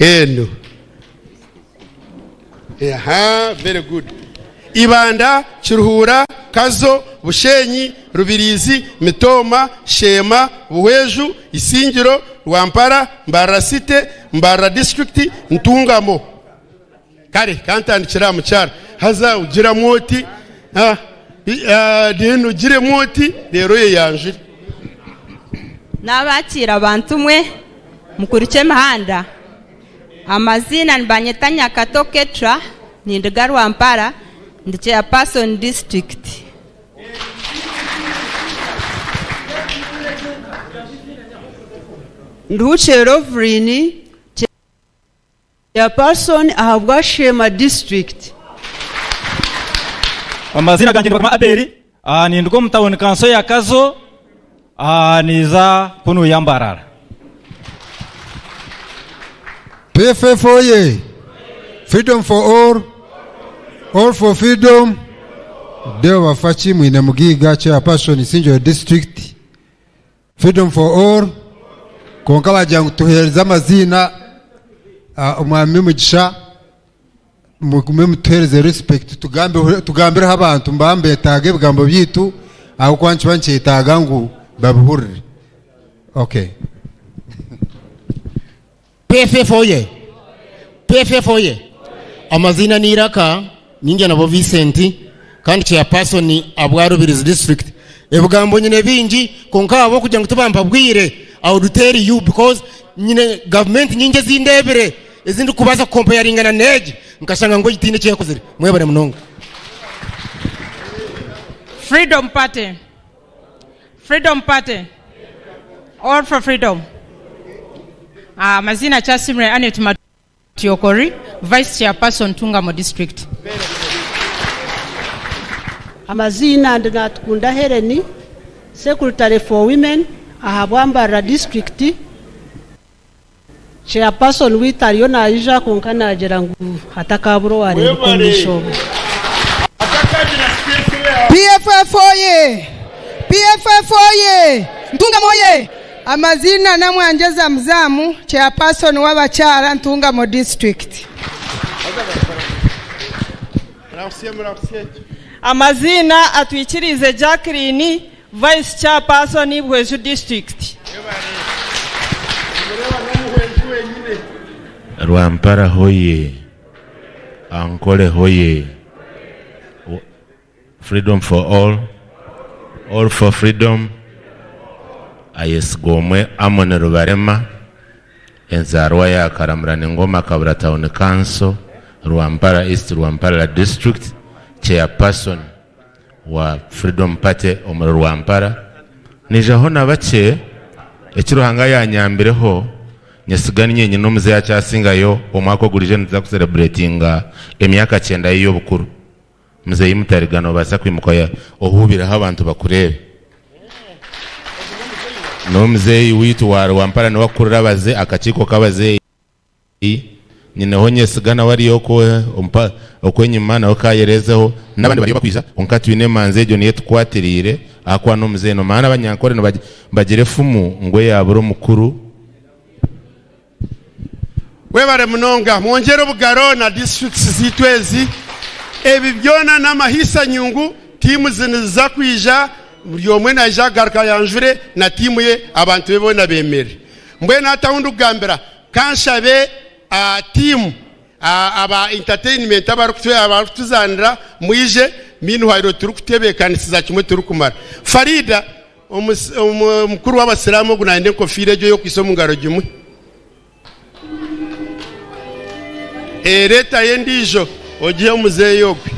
Eno. Aha, very good. Ibanda, Kiruhura, Kazo, Bushenyi, Rubirizi, Mitooma, Sheema, Buhweju, Isingiro, Rwampara, Mbarara City, Mbarara District, Ntungamo. Kare kantandikire aha mukyara haza ogiramu oti then ogiremu oti reero oyeyanjure. Naabakiira abantu mwe mukurukye emihanda. Amaziina nibanyeta Nyakato Ketra, ninduga Rwampara, ndi Chairperson District. Nduhukire Lovelyn, Chairperson ahabwa Sheema District. Amaziina gangye ni Bakama Abel, ninduga omu tawuni kanso ya Kazo, niiza kunuya Mbarara. PFF oye! Freedom for all, all for freedom. Deo Bafaki Mwine Mugiiga Chairperson Isingiro District. Freedom for all kwonka bagira ngu tuhereze amaziina omwami Mugisha mugume mutuhereze respect tugambireho abantu nibaba nibetaaga ebigambo byaitu ahabw'okuba nikiba nikyetaaga ngu babihurire. Okay. PFF oye! PFF oye! Amaziina ni Iraka, niinye nabo Vincent kandi chairperson abwa Rubirizi district. Ebigambo nyine bingi kwonka ahabw'okugira ngu tibampa bwire I would tell you because nyine gavumenti nyingi ezi ndeebire ezi ndikubaasa kukompayaringana n'egi nkashanga ngu egi tihaine eki ekozire. Mwebare munonga. Freedom Party. Freedom Party. All for freedom. Amaziina Kyasimire Annet Matyokori, Vice Chairperson Ntungamo District. Amaziina ndi Natukunda Hellen, Secretary for Women ahabwa Mbarara District. Chairperson waitu ariyo naija kwonka nagira ngu hatakabura owareebeka omu maisho omwe. PFF oye! PFF oye! Ntungamo oye! Amaziina Namwanje Zamuzamu, Chairperson w'abakyara Ntungamo District. Amaziina Atwikiriize Jacqueline, Vice Chairperson Buhweju District. Rwampara hoye! Ankole hoye! Freedom for all, all for freedom. Ayesigwa omwe Amon Rubarema, enzaarwa ya Karamurani Ngoma Kabura Town Council, Rwampara East Rwampara District, Chairperson wa Freedom Party omuri Rwampara. Naijaho na bakye, eki Ruhanga yaanyambireho, nyesiga niinye nyine omuzeeyi akyasingayo, omwaka oguriije nituza kusereburetinga emyaka kyenda ye y'obukuru. Muzeeyi Mutariga noobaasa kwimuka ohuubireho abantu bakureebe. N'omuzeeyi waitu wa Rwampara niwe akukurira abaze akakiiko k'abazeeyi. Nyineho Nyesiga nawe ariyo okwo enyima nawe kayerezeho n'abandi bariyo bakwija kwonka twine emanzi egyo niyo etukwatiriire ahakuba n'omuzeeyi nomanya n'abanyankore nibagira efumu ngu eyabura omukuru Webare munonga mwongyere obugaro na districts zaitu ezi. Ebi byona n'amahaisa nyungu tiimu zi niziza kwija buri omwe naija kugaruka ayanjure na tiimu ye abantu be boona bemerere. Mbwenu hati ahu ndikugambira Ka nshabe tiimu aba entertainment abarikutuzaanira mwije meanwhile turikutebeekanisiza kimwe turikumara. Faridah, omukuru w'abasiraamu ogu nayenda enkofiira egyo ey'okwitsa omu ngaro gimwe. Reetayo endiijo ogihe omuzeeyi ogwe.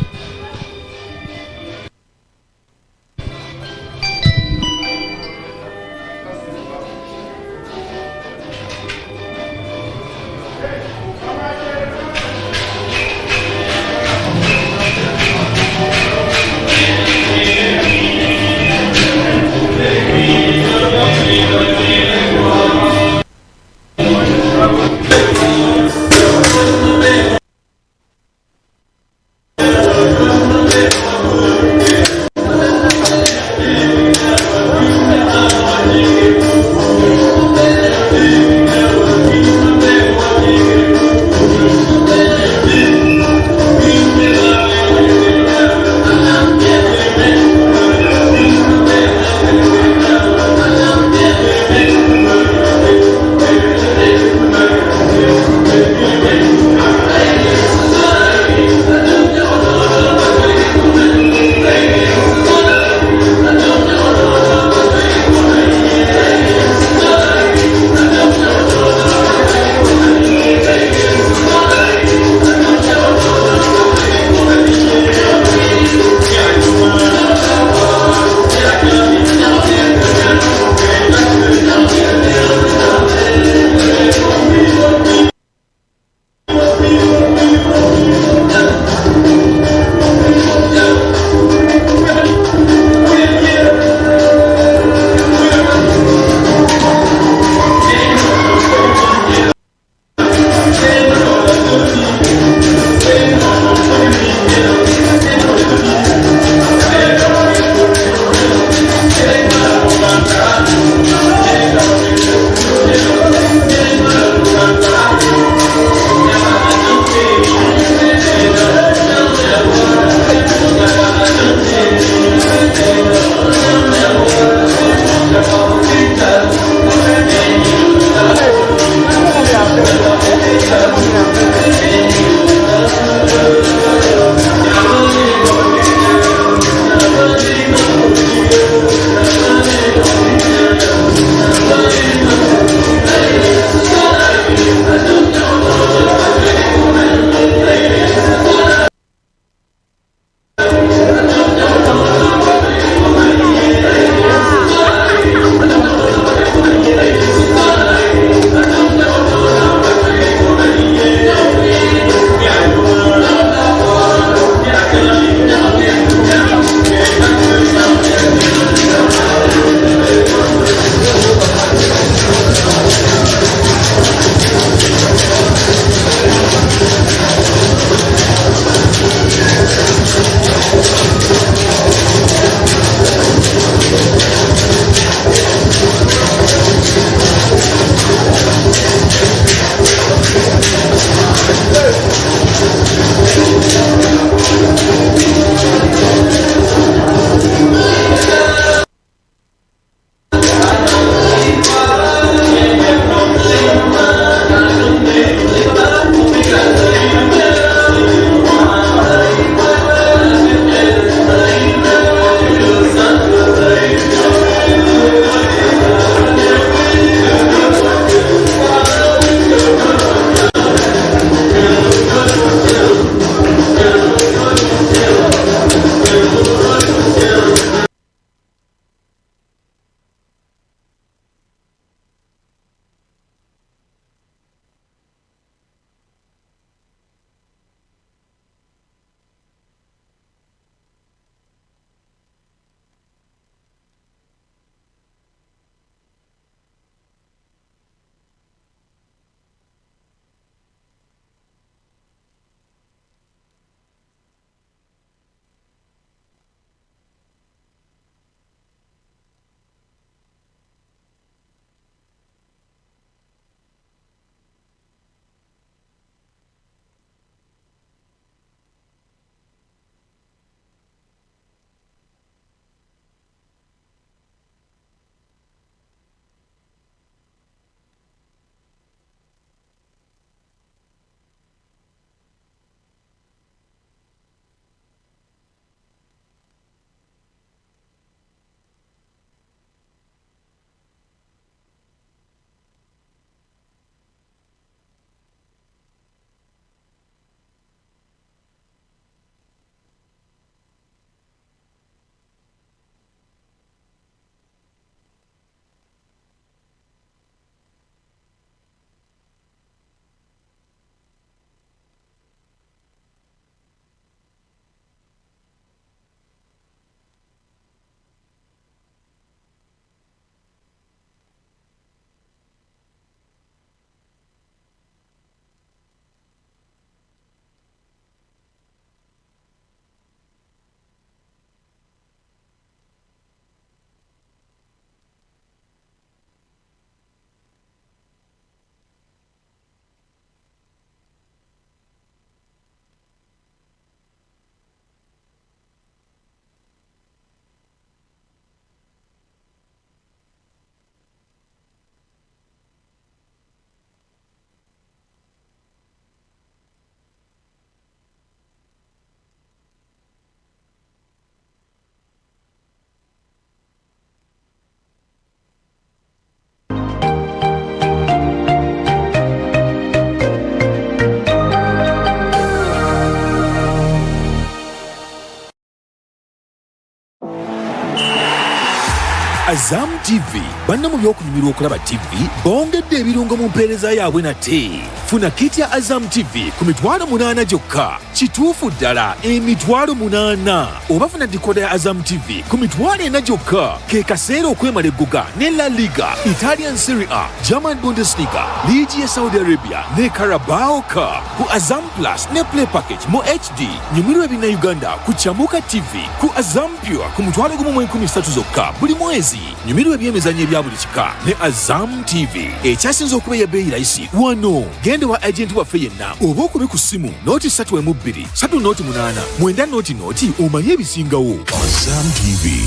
Azam TV banno mu by'okunyumirwa okulaba ttivvi bongedde ebirungo mu mpeereza yaabwe nate. Funa kit ya Azam TV ku mitwalo munaana gyokka. Kituufu ddala emitwalo munaana! Oba funa dikoda ya Azam TV ku mitwalo ena gyokka. Ke kaseera okwemala eggoga ne La Liga, Italian Serie A, German Bundesliga, liigi y'e Saudi Arabia ne Carabao Cup ku Azam Plus ne Play Package mu HD. Nyumirwa Ebinnayuganda ku Chamuka TV ku Azam Pure ku mutwalo gumu mu 3000 zokka buli mwezi. Nyumirwa ebyemizannyo ebya buli kika ne Azam TV ekyasinze okuba ey'ebbeeyi layisi wano. Genda ewa agenti waffe yenna oba okube ku ssimu nooti ssatu emu bbiri ssatu nooti munaana mwenda nooti nooti omanye ebisingawo. Azam TV,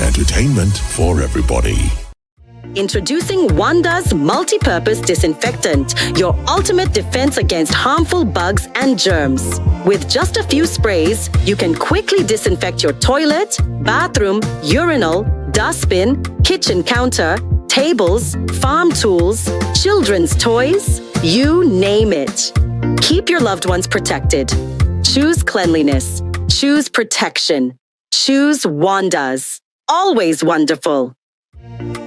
entertainment for everybody. Introducing Wanda's multi-purpose disinfectant, your ultimate defense against harmful bugs and germs. With just a few sprays, you can quickly disinfect your toilet, bathroom, urinal, dustbin, kitchen counter, tables, farm tools, children's toys, you name it. Keep your loved ones protected. Choose cleanliness. Choose protection. Choose Wanda's. Always wonderful.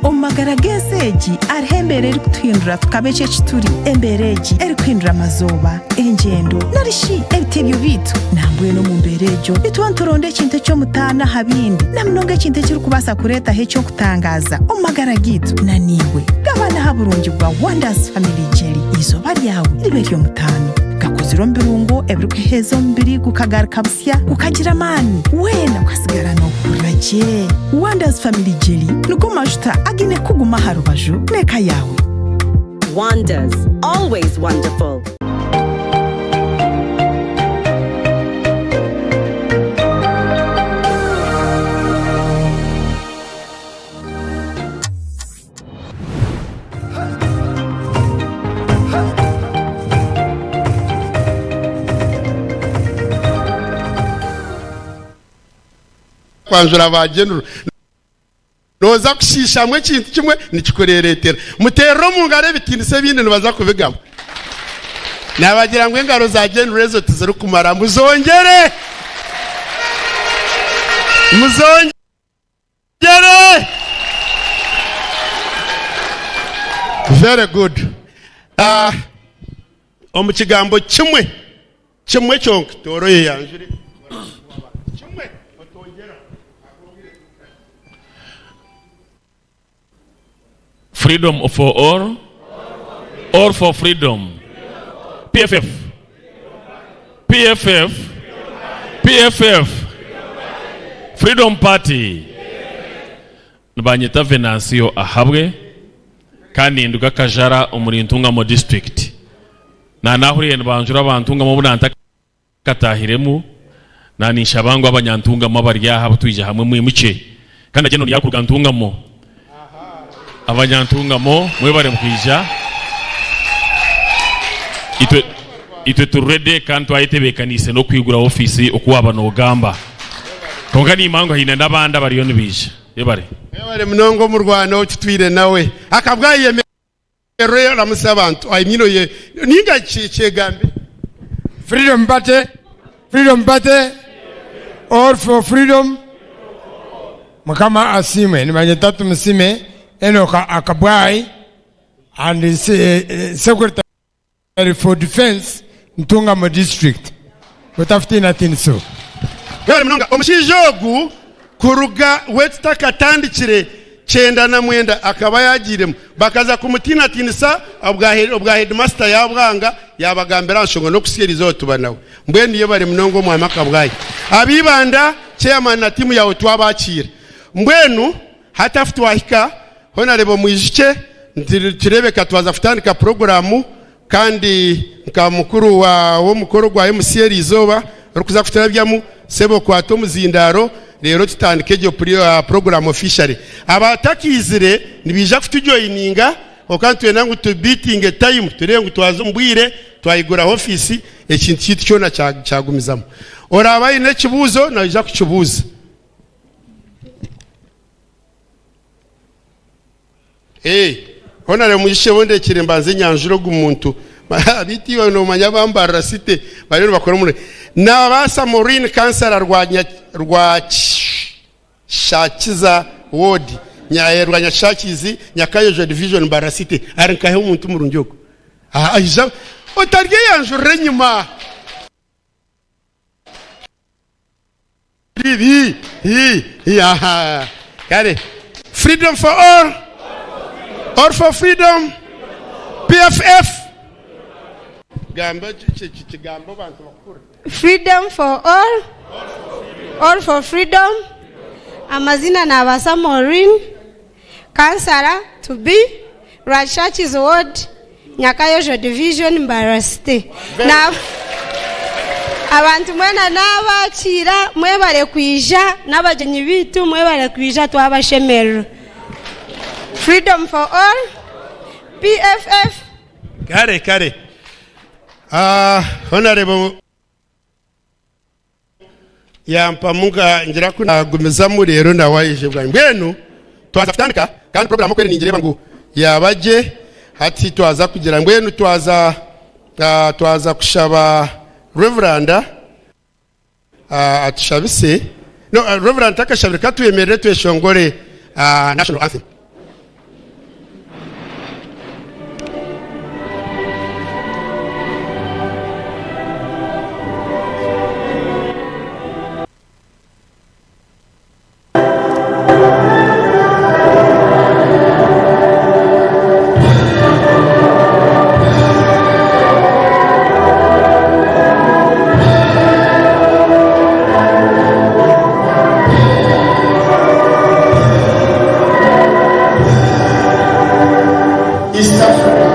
Omu magara g'ensi egi, hariho embeera erikutuhindura tukaba eki eki turi. Embeera egi erikuhindura amazooba, engyendo, nari shi ebitebyo byaitu. Nambwenu omu mbeera egyo, nituba nituronda ekintu eky'omutaano aha bindi, na munonga ekintu ekirikubaasa kureetaho eky'okutangaaza omu magara gaitu. Na naiwe, gabana aha burungi bwa Wonders Family Jelly. Eizooba ryawe ribe ery'omutaano. Gakozirwe omu birungo ebirikuheeza omubiri gukagaruka busya gukagira amaani, weena okasigara noohurira gye. Wonders Family Jelly nigo majuta againe kukuguma aha rubaju n'eka yaawe. Wonders, always wonderful. Kwanjura ba general noza kushiishamu ekintu kimwe nikikureretera. Muterere omu ngaro ebitiinisa ebindi nibaza kubigaba. Nabagira ngu engaro za general ezo tizirikumara muzongyere! Muzongyere! Very good. Ah, omu kigambo kimwe kimwe kyonka tooro oyeyanjure. Kimwe otongyera. Freedom for all, all for freedom. PFF. PFF. PFF. Freedom Party. Nibanyeta Venansiyo Ahabwe kandi ninduga Kajara omuri Ntungamo district. Nanahuriire nibanjura abantungamo obu nantakatahiremu na ninshaba ngu abanyantungamo abari aha abu twija hamwe mwimukye kandi na General yakuruga Ntungamo. Abanyantungamo mwebare kwija. Itwe itwe turi ready kandi twayetebekaniise n'okwigura ofiisi oku waaba nogamba. Kwonka nimanya ngu haine n'abandi abariyo nibaija. Yebare. Webare munonga omurwani ou tutwire nawe. Akabwa ayemerere aramuse abantu aimyine oye ninga kyegambe. Freedom Party, Freedom Party, all for freedom. Mukama asiimwe. Nibanyeta Tumusiime Enock Akabwai and Secretary for Defence Ntungamo District. Otafutiinatiiniso. Mwebare munonga. Omushaija ogu kuruga we tutakatandikire 99 akaba yagiiremu. Bakaza kumutiinatiinisa obwa heedimasita yaabwanga yaabagambira aha nshonga n'okuhitsya eriizooba tuba nawe. Mbwenu yebare munonga Omwami Akabwayi. Ab'Ibanda, chairman na tiimu yaawe twabakiira. Mbwenu hati ahu twahika hoona reeba omwijukye nitureebeka twaza kutandika puroguraamu Kandi nka mukuru w'omukoro gwa MC eriizooba orikuza kuturabyamu, sebo kwata omuzindaaro reero tutandike egyo puroguraamu officially. Abatakiizire nibaija kutujoyininga kwonka nitwenda ngu tu beatinge time tureebe ngu twaza omu bwire twayiguraho ofiisi ekintu kyaitu kyona kyagumizamu. Oraabe aine ekibuuzo naija kukibuuza. Ee, hoona reeba omwishiki ou ndekire mbanze nyanjure ogu muntu. Beitu iwe noomanya aba Mbarara City bariyo nibakora omurimo. Naabaasa Maureen kansara rwa Shakiza ward. Nyaherwa Nyakishakizi, Nyakayojo Division, Mbarara City. Ari nkahe omuntu murungi ogu? Aha, aija otaryeyanjurira enyima. Hi, hi, hi, aha. Kare. Freedom for all, all for freedom, PFF. Gamba ekigambo abantu bakuhurire. Freedom for all, all for freedom. Amazina nabaasa Maureen, kansara to be, Rwakishakizi ward, Nyakayojo division, Mbarara city. Na abantu mwena nabakiira mwebare kwija n'abagyenyi baitu mwebare kwija twabashemererwa. Freedom for all, PFF. Kare kare. Ah, Honorable yampamu nka ngira ku nagumizamu reero nawe aije bwanyima. Mbwenu twaza kutandika kandi program oku eri ningireeba ngu yaaba gye. Hati twaza kugira mbwenu twaza ah, twaza kushaba Reverand ah, atushabise. No, ah, Reverand takashabire katwemerere tweshongore ah, national anthem. East Africa.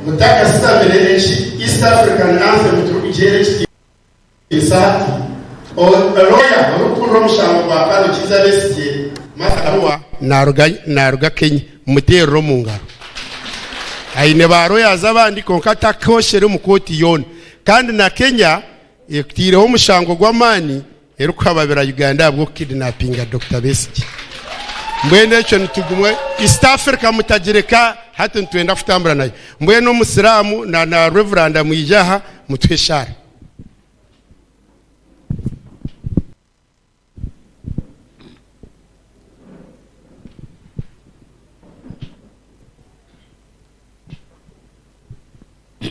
Mutakasitamire eki East African Anthem turikugiheera ekitiinisa hati. Lawyer orikukurira omushango gwa Kano Kiiza Besigye, Martha Karua naruga naruga Kenya mumuteerere omu ngaro. Aine ba lawyers abandi kwonka takoshere omu kooti yoona. Kandi na Kenya ekuteireho omushango gw'amaani erikuhababira Uganda ahabw'okukidinapinga Dokita Besigye. Mbwenu ekyo nitugumwe East Africa mutagireka hati nitwenda kutambura nayo. Mbwenu omusiraamu na na Reverand mwije aha mutuhe eshaara.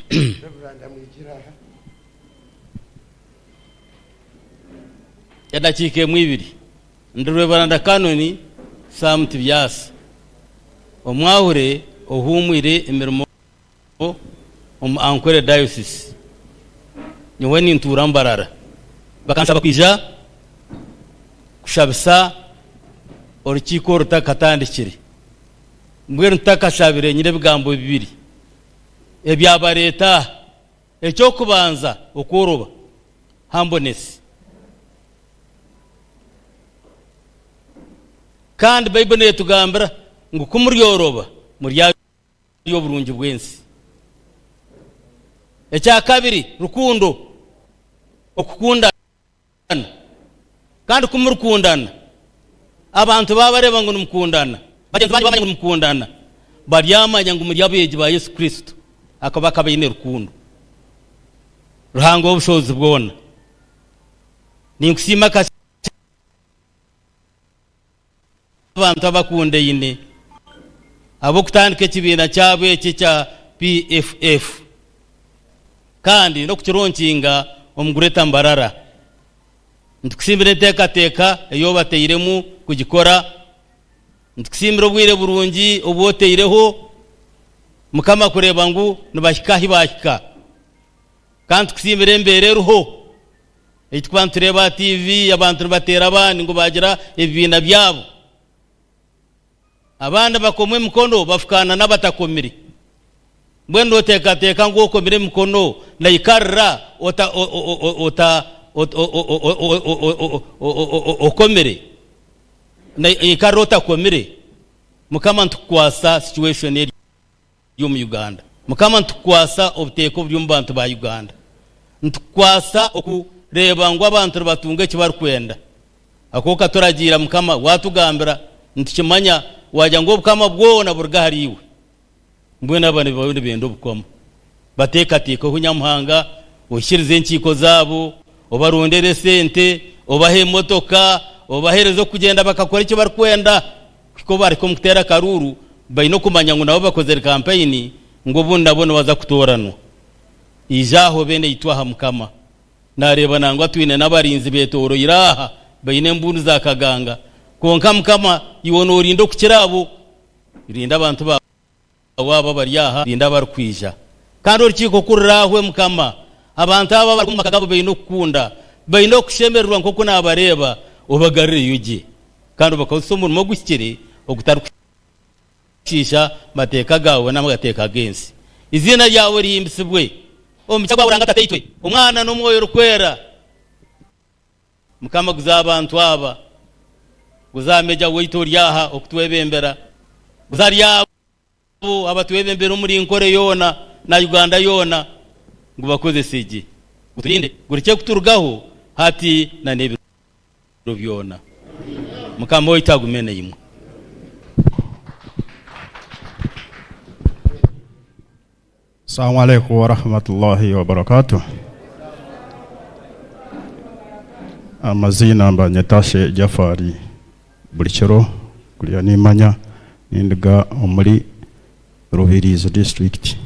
Reverand mwigire aha. Edakiika emwe ibiri. Ndi Rwebaranda Canon Sam Tibyasa, omwahure ohuumwire emirimo omu Ankole Diocese. Nyowe nintuura Mbarara. Bakanshaba kwija kushabisa orukiiko oru rutakatandikire. Mbwenu ntakashabire nyine ebigambo bibiri ebyabareeta aha. Eky'okubanza, okworoba, humbleness. Kandi Baibuli neetugambira ngu ku muryoroba, muryarya oburungi bw'ensi. Ekya kabiri, rukundo, okukundana. Kandi ku murikundana, abantu baabareeba ngu nimukundana, bagyenzi baanyu baamanya ngu nimukundana, baryamanya ngu muri abeegi ba Yesu Kristo ahakuba akaba aine rukundo. Ruhanga ow'obushobozi bwona, ninkusiima akasha abantu abakundaine ab'okutandika ekibiina kyabo eki ekya PFF kandi n'okukironkinga omu Greater Mbarara. Nitukusiimira enteekateeka ei obateiremu kugikora. Nitukusiimira obwire burungi obu oteireho Mukama kureeba ngu nibahika ahu baahika. Kandi nitukusiimira embeera eriho. Ei turikuba nitureeba aha tiivi abantu nibateera abandi ngu baagira ebibiina byabo. Abandi bakomwa emikono bafukaana n'abatakomire. Mbwenu nooteekateeka ngu okomire emikono naikarira ota ota okomire? Naikarira otakomire? Mukama nitukukwasa situation eri omu Uganda. Mukama nitukukwasa obuteeka oburi omu bantu ba Uganda. Nitukukwasa okureeba ngu abantu nibatunga eki barikwenda. Ahakuba okaturagiira Mukama, waatugambira, nitukimanya, waagira ngu obukama bwona buruga ahariiwe. Mbwenu aba nibabayo nibenda obukama. Bateekateekeho Nyamuhanga, ohikiirize enkiiko zaabo, obarondere esente, obahe emotoka, obaheereze okugyenda bakakora eki barikwenda. Kuhika obu barihika omu kuteera akaruuru, baine okumanya ngu nabo bakozire kampeyini ngu obundi nabo nibaza kutooranwa. Ija aha obe naitwe aha Mukama. Naareeba nangwa twine n'abarinzi beetooroire aha baine embundu za kaganga. Kwonka Mukama, iwe noorinda okukira abo. Rinda abantu baawe abo abari aha, rinda abarikwija. Kandi orukiiko ku ruraahwe, Mukama, abantu abo abari omu maka gaabo baine okukunda, baine okushemererwa nk'oku naabareeba, obagarureyo gye. Kandi obakozese omurimo oguhikire ogutarikushiisha mateeka gaawe n'amateeka g'ensi. Eiziina ryawe rihimbisibwe. Omugisha gwawe Ruhanga Tataitwe, Omwana n'Omwoyo Orikwera. Mukama guza abantu aba, guza aha meja waitu ori aha okutwebembera, guza ahari abo abatwebembera omuri Nkore yoona na Uganda yoona ngu bakozese gye. Guturinde gurekye kuturugaho hati na n'ebiro byona. Mukama waitu agume naimwe. Assalamu alaikum warahmatullahi wabarakatuh. Amaziina mbanyeta Sheikh Jafari buri kiro kuriya nimanya ninduga omuri Rubirizi district.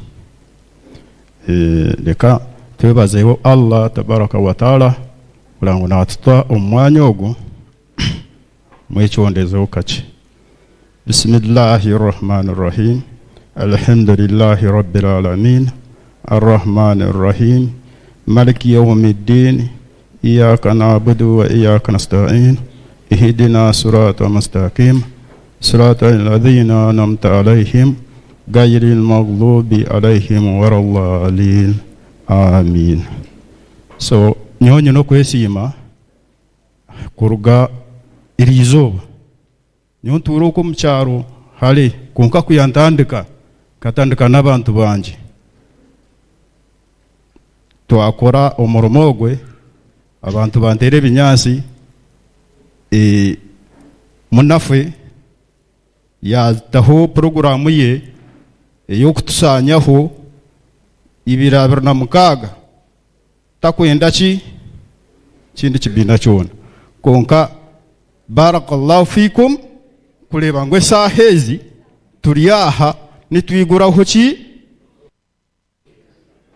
Reka twebazeho Allah tabaraka wa taala kureba ngu natuta omu mwanya ogu Mwekyondezeho kakye. Bisimillahi Rrahmani Rrahim Alhamdulillahi Rabbil Alamin Arrahmani Rrahim Maliki Yawmi Ddini Iyaka na'budu wa iyaka nasta'in Ihdina sirata mustaqim Sirata alladhina an'amta alayhim Gayril maghdubi alayhim walallalin Ameen. So nyowe nyine okwesiima Kuruga eriizooba, nyowe ntuura okwo omu kyaro hare, kwonka ku yantandika, nkatandika n'abantu bangye. Twakora omurimo ogwe, abantu banteera ebinyaatsi, munaffe yaataho puroguraamu ye ey'okutusaanyaho 2026. Takwenda ki kindi kibiina kyona. Kwonka Barakallahu fiikum kureeba ngu esaaha ezi turi aha nitwiguraho ki?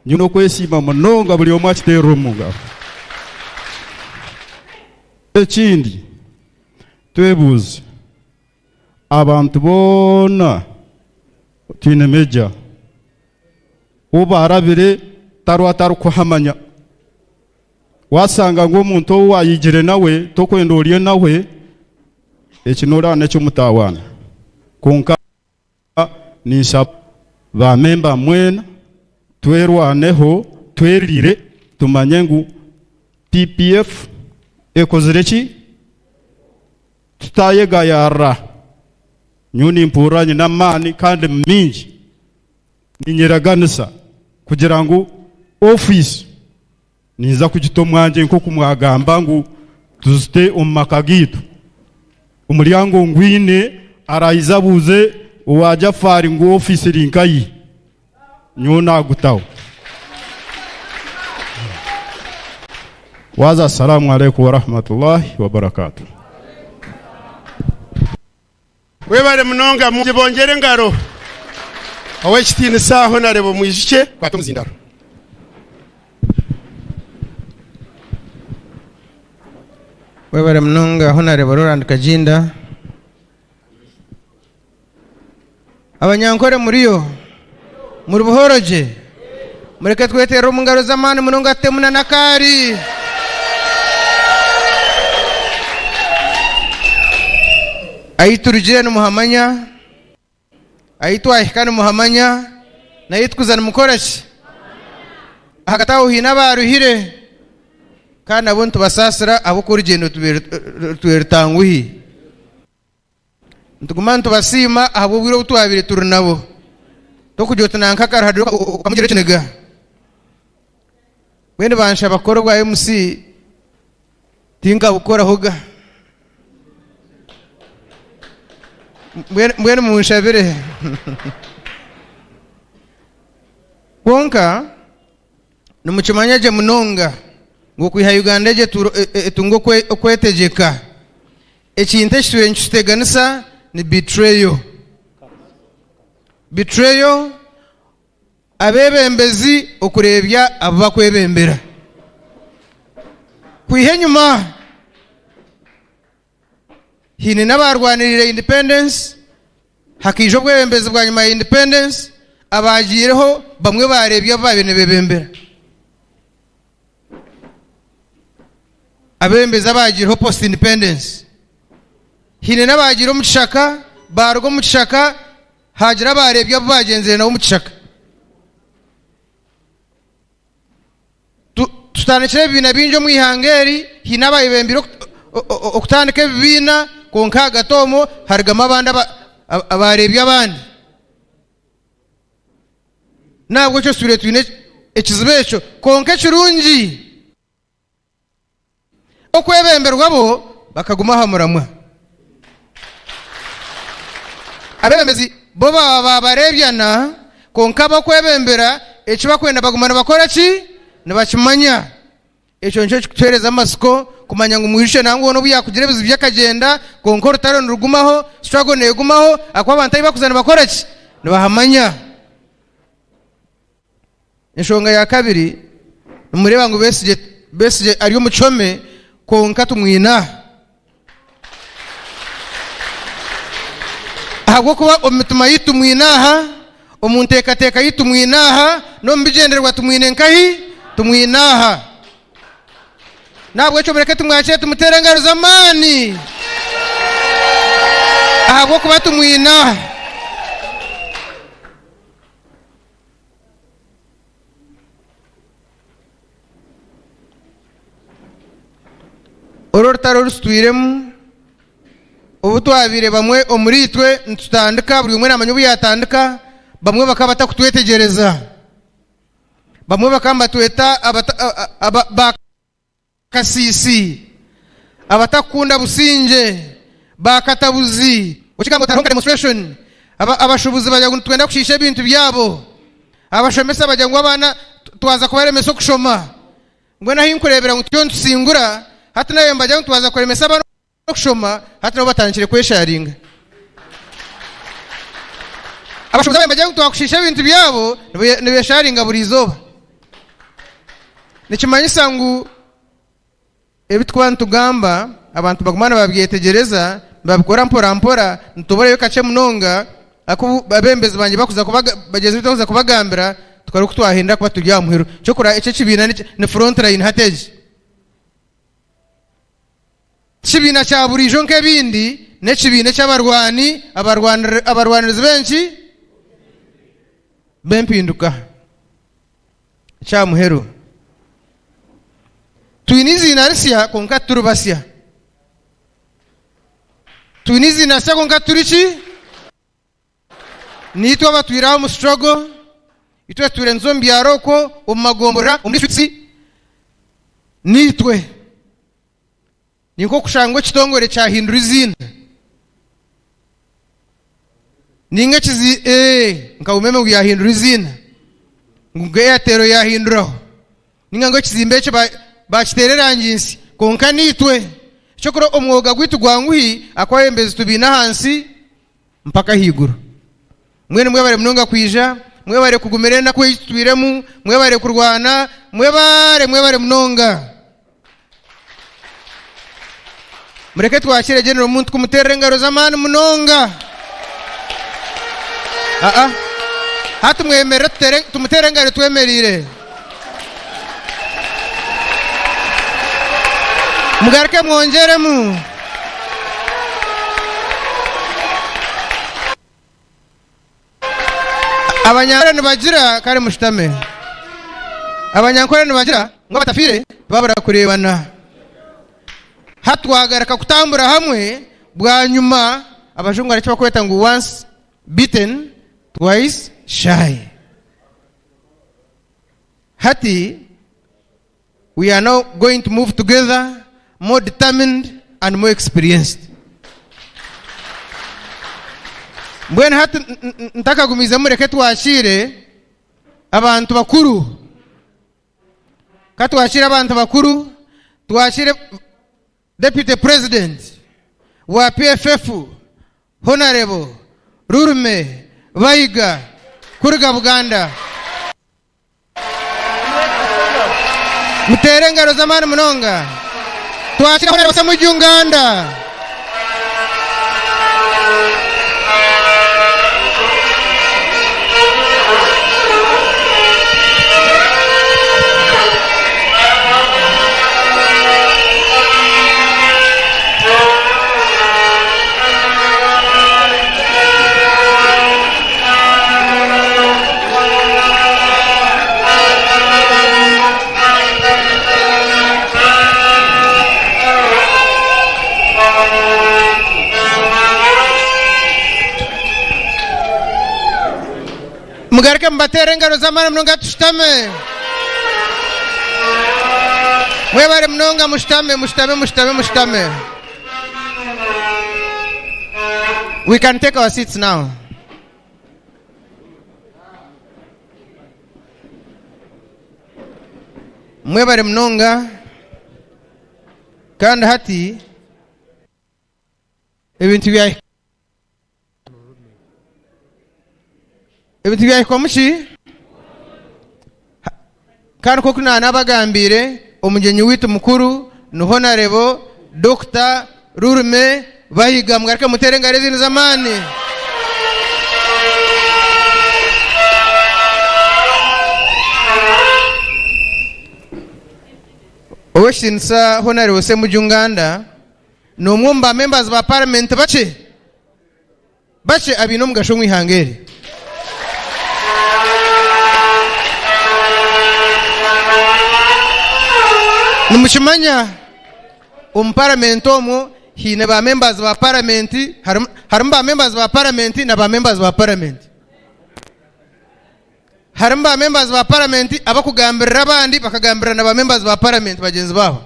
Nyine okwesiima munonga buri omwe akiteerere omu ngaro. Ekindi twebuuze, abantu boona twine Major ou baarabire tariho atarikuhamanya. Waashanga ngu omuntu ou waayigire nawe tokwenda orye nawe, eki nooreeba n'eky'omutawaana. Kwonka ninshaba baamemba mwena twerwaneho, twerire tumanye ngu PPF ekozire ki? Tutayegayarira. Nyowe nimpurira nyine amaani kandi mingi, ninyeraganisa kugira ngu ofiisi ninza kugita omwangye nk'oku mwagamba ngu tuzite omu maka gaitu. Omuryango ngwine araayize abuuze owa Jafari ngu ofiisi eri nkahi, nyowe naagutaho. Waaza Assalamu alaikum warahmatullahi wabarakatuh. Webare munonga bongyere engaro. Ow'ekitiinisa Honarebo Mwijukye kwata omuzindaro. Webare munonga Honarebo Roland Kaginda. Abanyankore muriyo? Muri buhooro gye? Mureke tweterere omu ngaro z'amaani munonga tutemu na n'akaari. Ahi turugire nimuhamanya, ahi twahika nimuhamanya, n'ahi turikuza nimukora ki? Ahagati aho haine abaaruhire kandi nabo nitubasaasira ahabw'okuba orugyendo rutwire rutanguhi. Nituguma nitubasiima ahabw'obwire obu twabaire turi nabo. Tokugira oti nanka akaruha reero okamugira ekiniga. Mbwenu banshaba kukora obwa MC tinkabukorahoga. Mbwenu munshabire. Kwonka Nimukimanya gye munonga ngu okwiha Uganda egyo etunga okwetegyeka, ekintu ekitwire nikituteganisa ni betrayal. Betrayal, abeebembezi okureebya abu bakwebembera. Kwiha enyima haine n'abaarwaniriire independence, Hakaija obwebembezi bwanyima ya independence, abaagiireho bamwe baareebya abu baabaire nibeebembera. Abeebembezi abaagiireho post independence. Haine n'abaagiire omu kishaka, baaruga omu kishaka, haagira abaareebya abu baagyenzire nabo omu kishaka. Tutandikire ebibiina bingi omu ihanga eri, haine abayebembeire okutandika ebibiina kwonka ahagati omwo harugamu abandi abareebya abandi. N'ahabw'ekyo tutwire twine ekizibu ekyo kwonka ekirungi Okwebemberwa bo bakaguma aha muramwa. Abeebembezi bo baba babareebyana, kwonka ab'okwebembera eki bakwenda baguma nibakora ki? Nibakimanya. Ekyo nikyo kirikutuheereza amatsiko kumanya ngu mwijukye nangwa hoona obu yaakugira ebizibu bye akagyenda, kwonka orutaro nirugumaho, struggle neegumaho, ahakuba abantu ahu barikuza nibakora ki? Nibahamanya. Enshonga ya kabiri, nimureeba ngu Besigye, Besigye ari omu kihome kwonka tumwine aha. Ahabw'okuba omu mitima yaitu tumwine aha, omu nteekateeka yaitu tumwine aha, n'omu bigyendererwa tumwine nkahi? Tumwine aha. N'ahabw'ekyo mureke tumwakire tumuteere engaro z'amaani ahabw'okuba tumwine aha. Oru orutaro oru tutwiremu, obu twabaire bamwe omuriitwe nitutandika, buri omwe naamanya obu yaatandika, bamwe bakaba batakutwetegyereza, bamwe bakaba nibatweta ba Kasiisi, abatakukunda busingye, ba katabuzi, okigamba oti hariho nka demonstration, abashubuzi bagira ngu nitwenda kushiisha ebintu byabo, abashomesa bagira ngu abaana twaza kubaremesa okushoma, mbwenu ahu nkureebera ngu turiyo nitusingura, hati naabo nibagira ngu twaza kuremesa abaana okushoma, hati nabo batandikire kwesharinga. Abashubuzi ababaire nibagira ngu twakushiisha ebintu byabo, nibesharinga buri izooba. Nikimanyisa ngu ebi turikuba nitugamba abantu baguma nibabyetegyereza, nibabikora mpora mpora, nituburayo kakye munonga, aku abebembezi bangye bakuza kubaga, bagyenzi baitu bakuza kubagambira, tukareba oku twahenda kuba turi aha muheru. Kyokora eki ekibiina ni front line hati egi. Tikibiina kya buriijo nk'ebindi, n'ekibiina eky'abarwani, abarwanirizi b'enki? B'empinduka. Eky'aha muheru, twine eiziina risya kwonka tituri basya. Twine eiziina risya kwonka tituri ki? Naitwe abatwire aha omu struggle, itwe tutwire nituza omu byaro okwo, omu magomborora, omu districts, naitwe. Ni nk'okushanga ekitongore kyahindura eiziina. Ninga ekizi ee nka Umeme ngu yahindura eiziina, ngu nka Airtel yahinduraho, ninga ngu ekizimbe ekyo bakiteera erangi nsya. Kwonka naitwe, eky'okurora omwoga gwaitu gwanguhi ahakuba abebembezi tubaine ahansi mpaka ahaiguru. Mbwenu mwebare munonga kwija, mwebare kugumira enaku ei tutwiremu, mwebare kurwana, mwebare mwebare munonga. Mureke twakire General Muntu kumuterera engaro z'amaani munonga. Aa, hati mwemerere tutere, tumutere engaro twemereire. Mugaruke mwongyeremu. Abanyankore nibagira kare mushutame. Abanyankore nibagira ngu abatafiire tibabura kureebana. Hati twagaruka kutambura hamwe bwanyuma abajungu hariho eki barikweta ngu once bitten twice shy. Hati we are now going to move together more determined and more experienced. Mbwenu hati ntakagumiizemu mureke twakiire abantu bakuru. Ka twakiire abantu bakuru, twakiire Deputy President wa PFF Honarebo Rurume Bayiga kuruga Buganda. Muteere engaro z'amaani munonga. Twakira Honorable Ssemujju Nganda. Mugaruke mubateere engaro z'amaani munonga tushutame. Mwebare munonga mushutame mushutame mushutame mushutame. We can take our seats now. Mwebare munonga kandi hati ebintu bya ebintu byahikwamu ki? Kandi nk'oku naanabagambiire, omugyenyi waitu mukuru ni Honarebo Dokita Rurume Bahiga. Mugaruke muteere engaro ezindi z'amaani. Ow'ekitiinisa Honarebo Ssemujju Nganda n'omwe omu ba members ba Paramenti bakye bakye abaine omugasho omu ihanga eri. Nimukimanya omu Paramenti omwo haine ba members ba Paramenti, harimu ba members ba Paramenti na ba members ba Paramenti. Harimu ba members ba Paramenti abakugambirira abandi bakagambirira na ba members ba Paramenti bagyenzi baabo.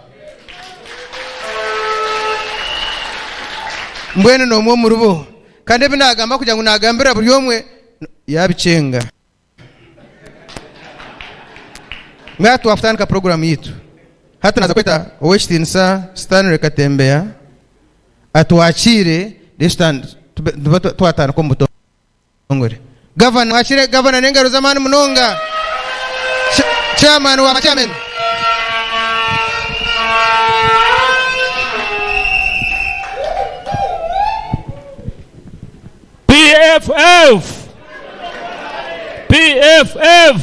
Mbwenu n'omwe omuribo. Kandi ebi naagamba kugira ngu naagambirira buri omwe yaabikyenga. Mbwenu hati twakutandika puroguraamu yaitu. Hati naaza kweta Ow'ekitiinisa Stanley Katembeya atwakiire reero tube twatandika omu butongore. Gavana, mwakire gavana n'engaro z'amaani munonga. Chairman wa chairman. PFF! PFF!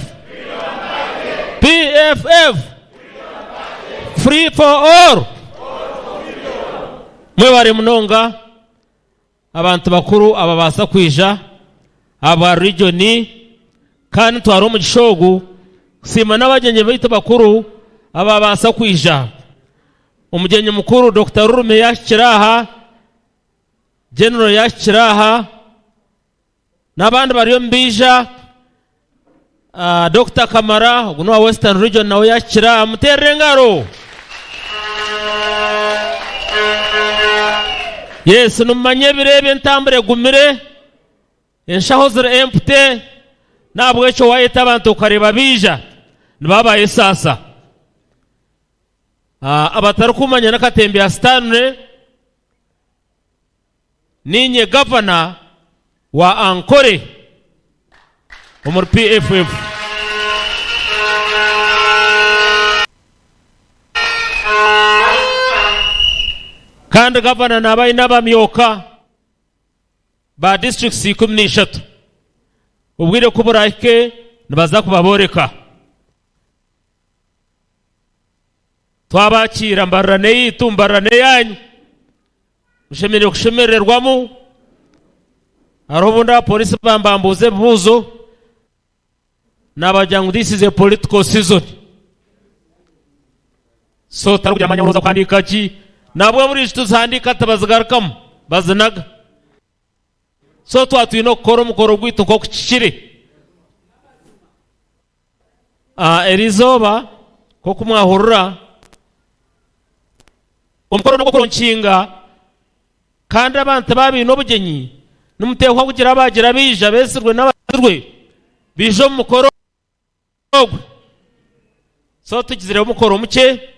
PFF! Free for all! Mwebare munonga abantu bakuru ababaasa kwija aba region kandi nitwara omugisha ogu kusiima n'abagyenyi baitu bakuru ababaasa kwija. Omugyenyi mukuru Dokita Rurume yaahikire aha, General yaahikire aha, n'abandi bariyo nibaija. Dokita Kamara ogu n'owa Western Region nawe yaahikire aha, muteerere engaro. Yes, nimumanya ebiro ebi entambura egumire, enshaho ziri empty, n'ahabw'ekyo waayeta abantu okareeba baija, nibaba baayesaasa. Abatarikumanya n'akatembe ya Stanley, Niinye gavana wa Ankole omuri PFF. Kandi gavana naaba aine abamyoka ba disiturikiti 13. Obwire ku buraahike nibaza kubabooreka. Twabakiira mbarira n'eyaitu, mbarira n'eyaanyu. Mushemereire kushemerererwamu. Hariho obundi abapoliisi bambambuuza ebibuuzo, naabagira ngu this is a political season. So tarikugira manya ngu nooza kuhandiika ki. Nabwo buriijo tuzihandiika tibazigarukamu, bazinaga. So twaba twine okukora omukoro gwaitu nk'oku kihikire. Eri izooba nk'oku mwahurira, omukoro n'ogw'okuronkinga kandi abantu baaba baine obugyenyi nimuteekwa kugira abaagira baija abeetsirwe n'abatsirwe baije omu mukoro ogwo. So tugizireho omukoro mukye,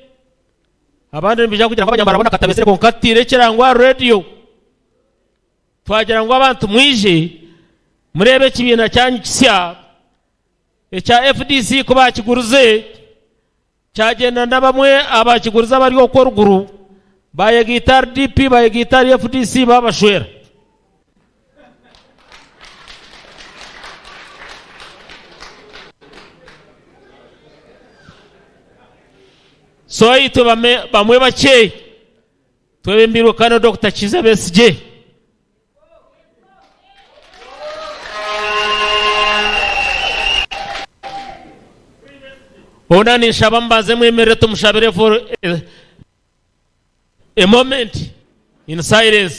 abandi nibaija kugira ngu abanyambarara boona katabetsire kwonka tutaire ekirango aha reediyo. Twagira ngu abantu mwije mureebe ekibiina kyanyu kisya. Ekya FDC ku baakigurize, kyagyenda n'abamwe abaakigurize abari okwo oruguru baayegaita ahari DP baayegaita ahari FDC baabashwera. So itwe bamwe bakye twebembeirwe Colonel Dokita Kiiza Besigye. Hoona ninshaba mubanze mwemerere tumushabire for a, a moment in silence.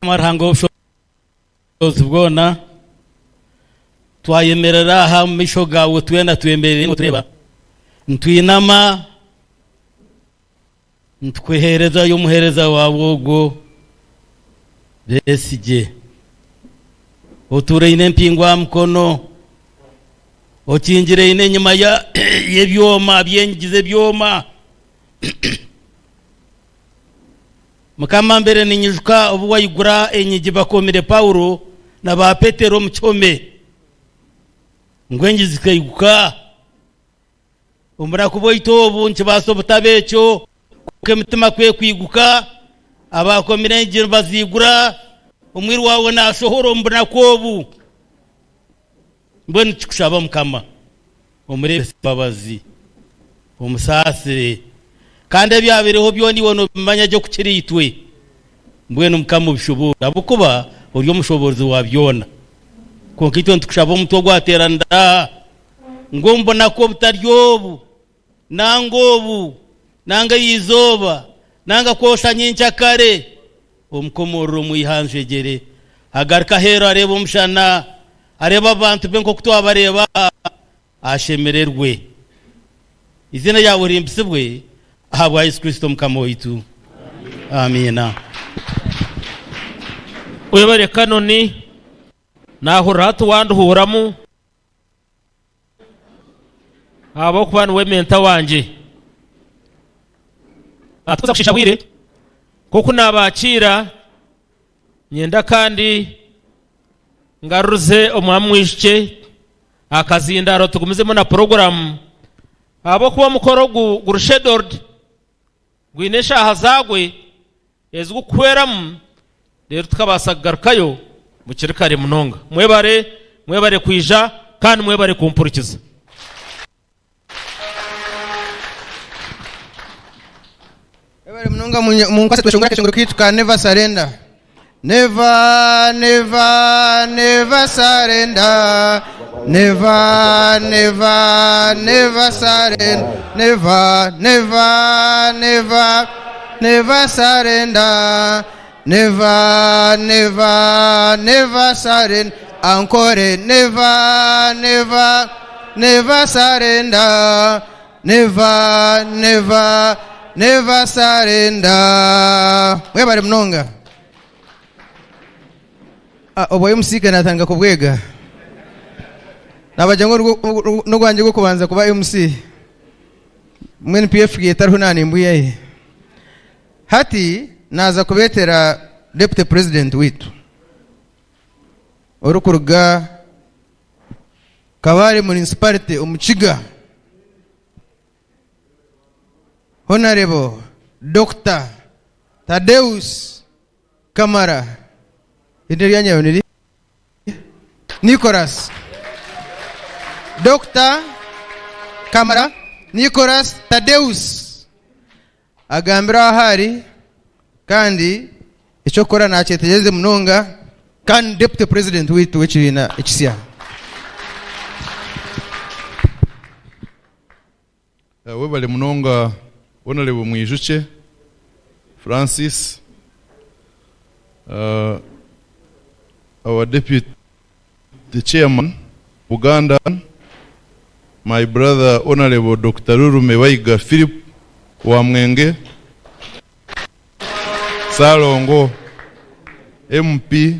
Mukama Ruhanga ow'obushoboorozi bwona, twayemerera aha omu maisho gaawe twena twemereire notureeba, nitwinama nitukuheerezayo omuheereza waawe ogwo Besigye, otuuraine empingu aha mukono, okingiraine enyima y'ebyoma by'enyigi z'ebyoma. Mukama mbere ninyijuka obu waigura enyigi bakomire Paulo na ba Petero omu kihome, ngu enyigi zikaiguka. Omu bunaku bwaitu obu nikibaasa obutaba ekyo, kwonka emitima ku ekwiguka, abakomire enyigi nibaziigura, omwiru waawe naashohora omu bunaku obu. Mbwenu nitukushaba Mukama, omureebese embabazi, omusaasire, kandi ebyabaireho byona iwe noobimanya gye okukira itwe. Mbwenu Mukama obishoboorore, ahabw'okuba ori omushoboorozi wa byona. Kwonka itwe nitukushaba omutwe ogwateeranira aha, ngu omu bunaku obutari obu, nanga obu, nanga eri izooba, nanga kwosha nyenkyakare, omukomoorore omu ihanjegyere, agaruke aheeru areebe omushana, areebe abantu be nk'oku twabareeba aha, ashemererwe. Eiziina ryawe rihimbisibwe ahabwa Yesu Kristo Mukama waitu. Amiina. Webare Canon, nahurira hati wanduhuuramu. Ahabw'okuba niwe menta wangye. Tikuza kushiisha bwire, nk'oku naabakiira, nyenda kandi ngarurize Omwami Mwijukye aha kazindaaro tugumizemu na puroguraamu. Ahabw'okuba omukoro ogu guri scheduled, gwine eshaaha zaagwe ezigukuhweramu reero tukabaasa kugarukayo bukiri kare munonga. Mwebare, mwebare kwija kandi mwebare kumpurikiza. Mwebare munonga munkwase tweshongore akeshongoro kaitu ka Never Surrender. Never, never, never surrender. Never, never, never surrender. Never, never, never, never surrender. Never, never, never surrender. Ankore, never, never, never surrender. Never, never, never surrender. Mwebare munonga. Ah, obwo MC ke natandika kubwega. Nabagira ngu n'ogwangye gw'okubanza kuba MC. Mbwenu PF etariho nanimbuyaye. Hati naaza kubeetera Deputy President waitu orikuruga Kabale Municipality omu Kiga, Honarebo Dokita Tadeus Kamara. Erindi erya nyawe niri Nicholas. Dokita Kamara Nicholas Tadeus. Agambire ahu ari kandi eky'okukora nakyetegyereza munonga kandi ni Deputy President waitu w'ekibiina ekisya. Webale munonga Honourable Mwijukye Francis, our Deputy Chairman Buganda, my brother Honourable Dokita Rurume Bayiga Philip wa Mwenge, Ssalongo MP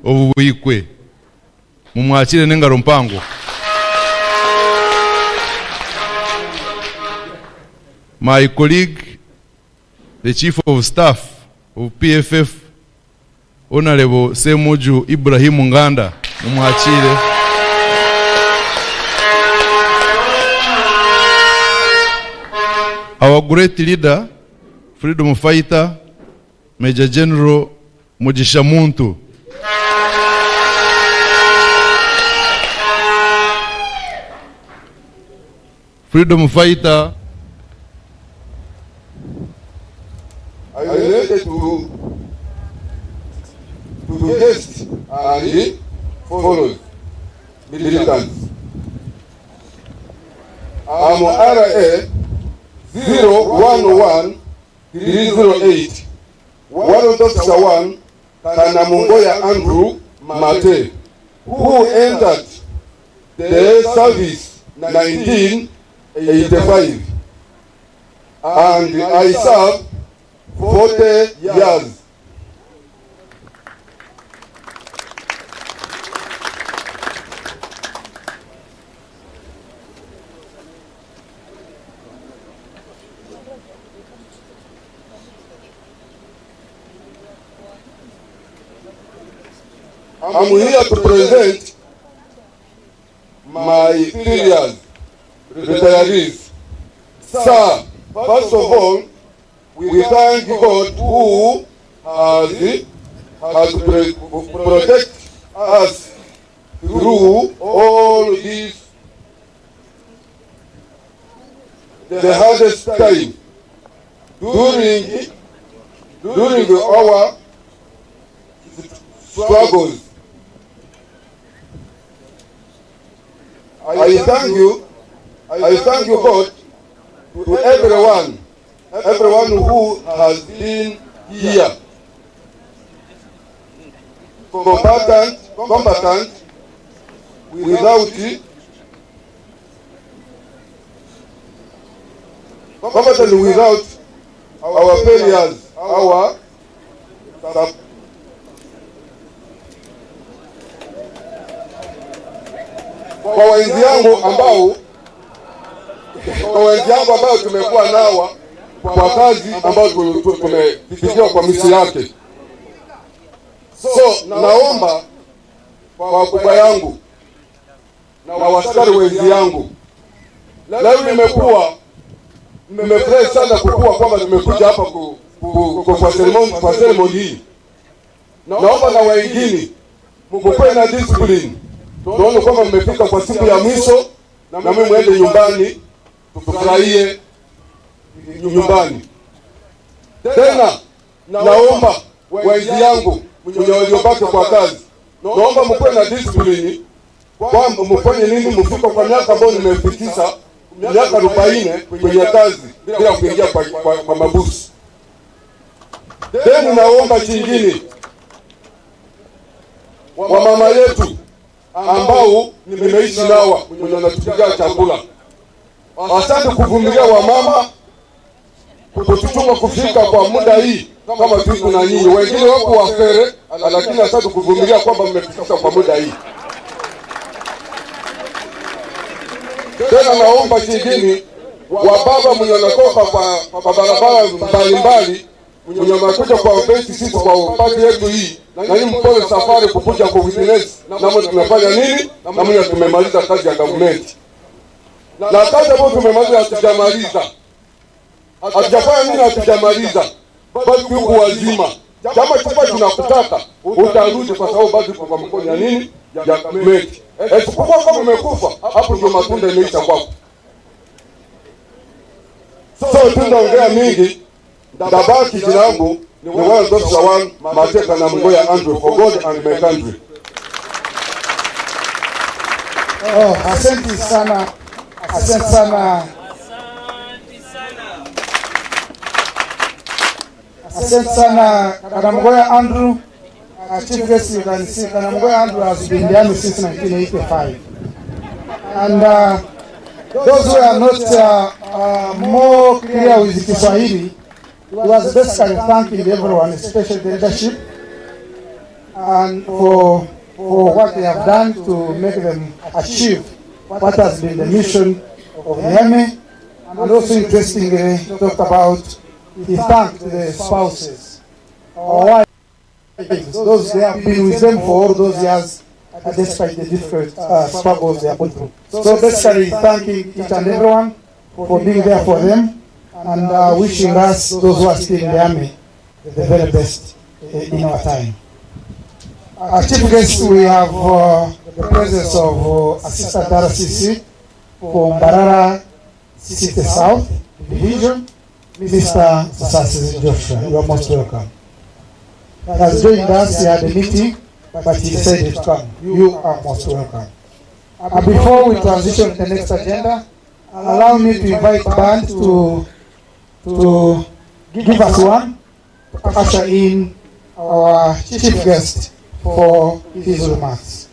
of Buikwe, mumwakire n'engaro mpango. My colleague the Chief of Staff of PFF Honarebo Ssemuju Ibrahim Nganda, mumwakiire. Our great leader, freedom fighter, Major General Mugisha Muntu. Freedom fighter. I related to to guests and follows militants. I'm RA 011308 Warrant Officer 1 Kanamungoya Andrew Mate, who entered the service 1985 and I served 40 years. I'm here to present my filials, retirees. Sir, first of all, we thank God who has, has protect us through all these the hardest time during during our struggles. I thank you, I thank you God to everyone, everyone who has been here. Combatant, combatant, without combatant without our failures, our kwa wenzi yangu ambao kwa wenzi yangu ambao tumekuwa nao kwa kazi ambayo tumefikia kwa misi yake. So naomba kwa wakubwa yangu na waskari wenzi yangu, Leo nimekuwa nimefurahi sana kukua kwamba tumekuja hapa ku, ku, ku, kwa ceremony, kwa ceremony hii. Naomba na wengine mkuwe na discipline, tuone kwamba mmefika kwa siku ya mwisho, na mimi mwende nyumbani tufurahie nyumbani. Tena naomba wenzi yangu mwenye waliobaki kwa kazi, naomba mkuwe na discipline kwamba mfanye nini, mfike kwa miaka ambayo nimefikisha miaka 40 kwenye kazi bila kuingia kwa mabusu. Tena naomba chingine wa mama yetu ambao nimeishi nawa mwenye wanatupikia chakula, asante kuvumilia wamama kutuchunga kufika kwa muda hii kama tuko na nyinyi. Wengine wako wafere, lakini asante kuvumilia kwamba mmefikisha kwa muda hii. Tena naomba chingine wa baba mwenye wanatoka kwa barabara mbalimbali mwenye wanakuja kwa ofisi sisi kwa pati yetu hii, na nyinyi mpole safari kukuja kwa witness namna tunafanya nini, namna tumemaliza kazi ya government, na kazi ambayo tumemaliza hatujamaliza, hatujafanya nini, hatujamaliza, bado tuko wazima. Chama chapa tunakutaka utarudi, kwa sababu bado uko kwa mkono ya nini ya government. Isipokuwa kama umekufa, hapo ndio matunda imeisha kwako. So tundaongea mingi, ndabaki jina langu ni Warrant Officer 1 Mateka na Mgoya Andrew, for God and my country. Oh, asante sana, asante sana, asante sana Karamogoya Andrew. Chief Guest, you can see Karamogoya Andrew has been in the army since 1985. And those who are not more clear with Kiswahili, he was basically thanking everyone, especially the leadership, and for what they have done to make them achieve what has been the mission of the army. And also interestingly, he talked about, he thanked the spouses, our wives, those they have been with them for all those years, despite the difficult struggles they have gone through. So basically thanking each and everyone for being there for them, and wishing us, those who are still in the army, the very best in our time. Chief Guest, we have the presence of Assistant RCC for Mbarara City South Division, Mr. Sasasi Joshua. You are most welcome. He has joined us, he had a meeting, but he decided to come. You are most welcome. Before we transition to the next agenda, allow me to invite band to give us one, to usher in our chief guest for his remarks.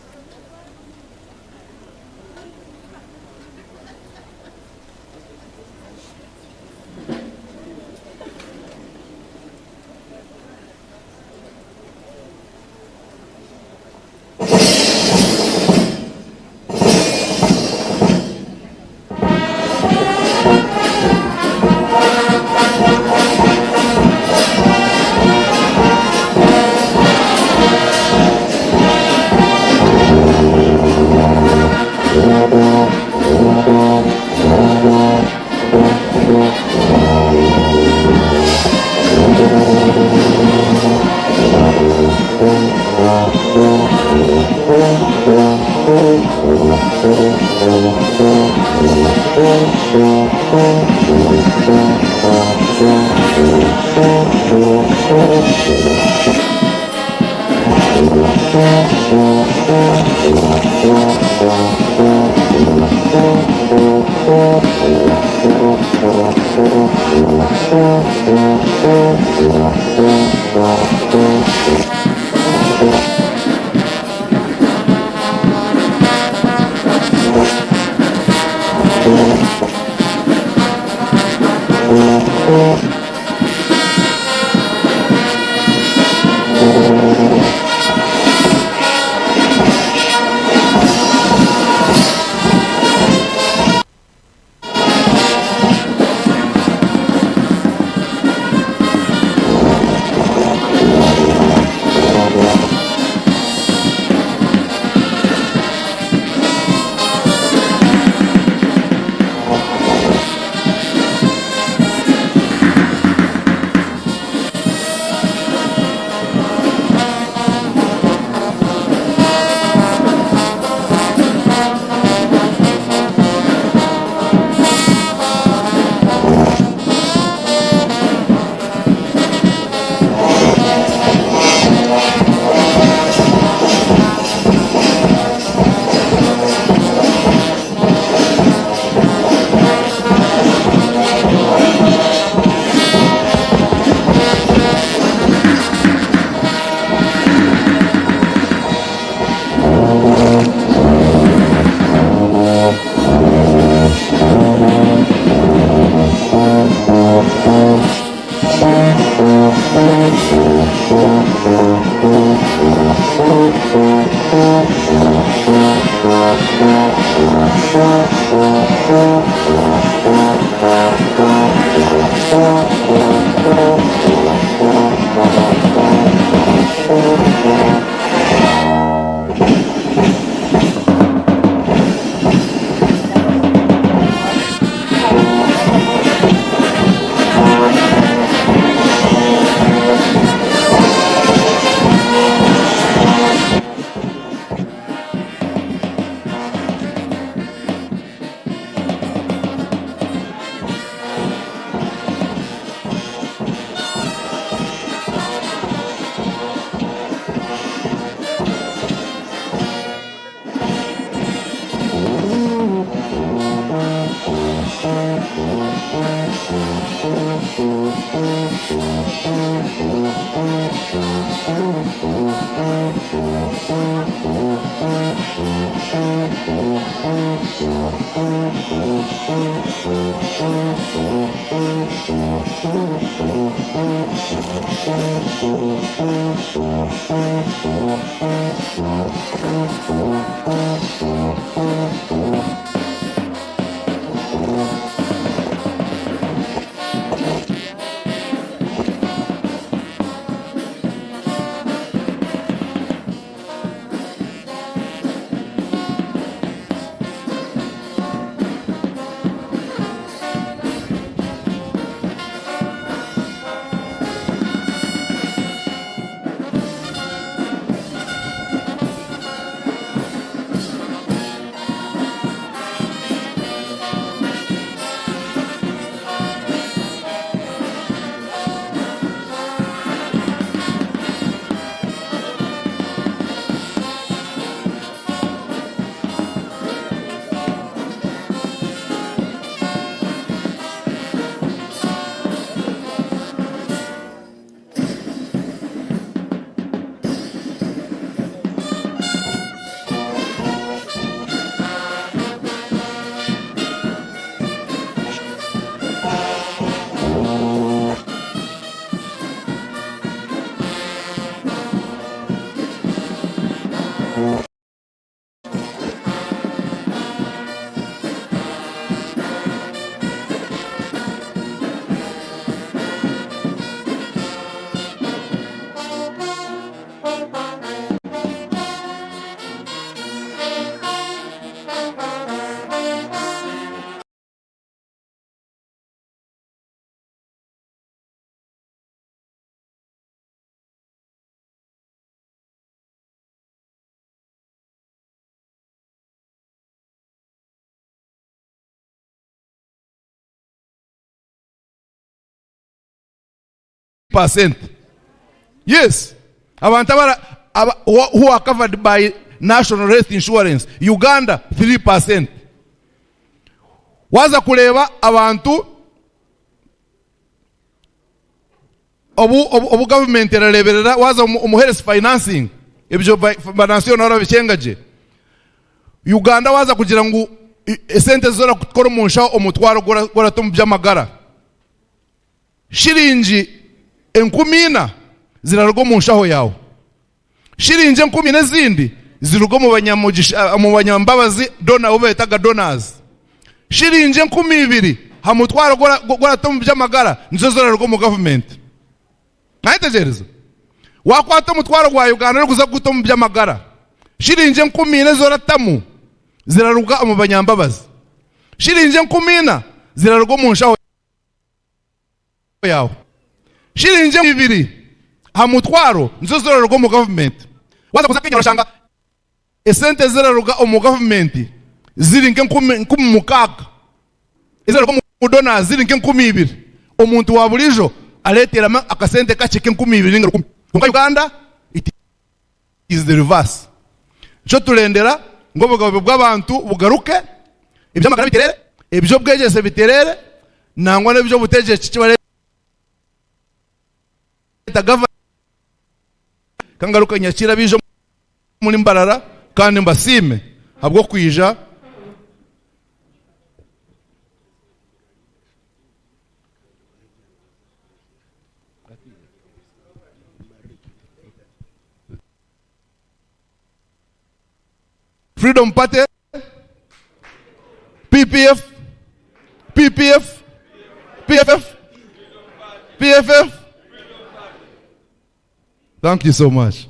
Percent. Yes. Abantu abara aba, who are covered by National Health Insurance, Uganda 3%. Waza kureeba abantu obu obu government erareberera waza omu health financing ebyo Venansiyo nawe orabikyenga gye. Uganda waza kugira ngu esente ezi orakukora omu nshaho omutwaro ogu orata omu by'amagara Shiringi 4,000 ziraruga omu nshaho yaawe. Shiringi 4,000 ezindi ziruge omu banyamugisha, omu banyambabazi, dona, abu beetaga donors. Shiringi 2,000 ha mutwaro ogu orata omu by'amagara nizo ziraruga omu gavumenti. Mwayetegyereza? Waakwata omutwaro gwa Uganda orikuza kuguta omu by'amagara, shiringi 4,000 ezi oratamu ziraruga omu banyambabazi. Shiringi 4,000 ziraruga omu nshaho. yaawe. Shiringi ibiri aha mutwaro nizo ziraruga omu gavumenti. Waaza kuza Kenya orashanga esente eziraruga omu gavumenti ziri nk'enkumi mukaaga, eziraruga omu donors ziri nk'enkumi ibiri. Omuntu wa buriijo areeteeramu akasente kakye k'enkumi ibiri ninga rukumi. Kwonka Uganda it is the reverse. Nikyo turendera ngu obugabe bw'abantu bugaruke, eby'amagara bitereere, eby'obwegyese bitereere, nangwa n'eby'obutegyeki eki bareeta gavana. Ka ngaruke nyakiire abaija omuri Mbarara kandi mbasiime ahabw'okwija. Freedom Party, PPF, PPF, PFF, PFF. Thank you so much.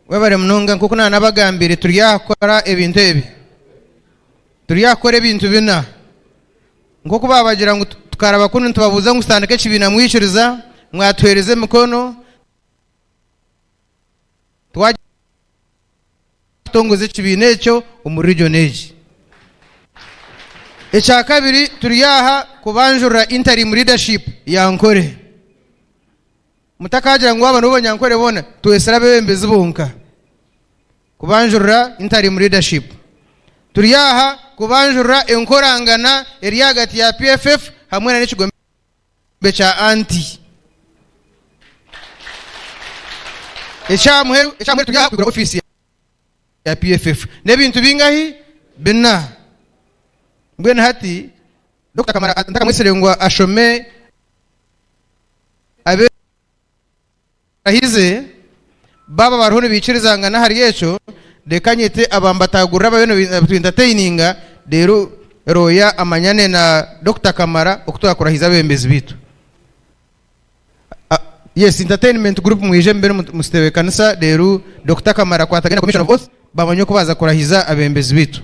Webare munonga nk'oku naanabagambire turi aha kukora ebintu ebi. Turi aha kukora ebintu bina. Nk'oku baabagira ngu tukaraba kunu nitubabuuza ngu tutandike ekibiina mwikiriza, mwatuheereza emikono, twakitongoza ekibiina ekyo omu region egi. Ekyakabiri turi aha kubanjurira interim leadership ya Nkore. Mutakaagira ngu aba nibo Banyankore boona, twetsire abeebembezi bonka kubanjurira interim leadership. Turi aha kubanjurira enkorangana eri ahagati ya PFF hamwe na n'ekigombe kya anti. Ekya muheru, turi aha kwigura ofiisi ya PFF. N'ebintu bingahi? Bina. Mbwenu hati Dokita Kamara ntakamwetsire ngu ashome Abeerahize baaba bariho nibaikirizangana ahari ekyo, reka nyete aba mbatagurire abayo nibatu-entertaininga reero looya amanyane na Dokita Kamara oku twakurahiza abeebembezi baitu. Yes, entertainment group mwije mube nimututebeekanisa reero Dokita Kamara akwatagane na Commission of Oath bamanye oku baaza kurahiza abeebembezi baitu.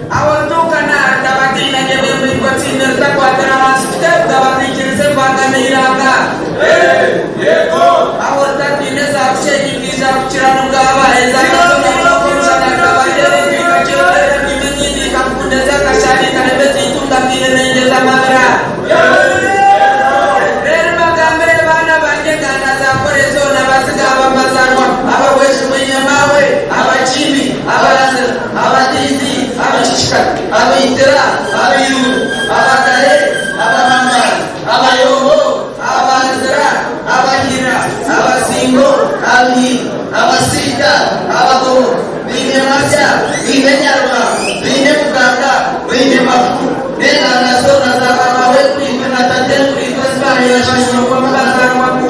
Aho ntuuka narutabatiina nyebembeirwe tiine rutakwatira ahansi kuteruga bakaikiriza empanga n'eiranga. Aho rutatiina eza bushenyi nkaija kukira n'obwaba eza kazoga n'okwongyera nkabaheera entwika kyererere ndimi enyindi nkakunda eza kashari nkareba eziitunga ntaire nengyeza amabira. Reero mbagambire baana bangye enganda za Kore zoona abaziga abamazarwa abahwezi bw'enyamawe abakiibi abarazira abatiizi abakikika abaitira abairu abagare abamambara abayombo abanzira abahira abasingo abihi abasiita abagobo baine masya baine nyarwa baine buganga baine mafu n'enganda zoona za baamaawenkuriitwe na tatenkuriitwe ezi baabaire bashorokwemu bakazaarwamu.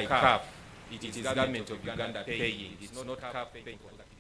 by CAF. It is government of Uganda paying. It's not CAF paying for those activities.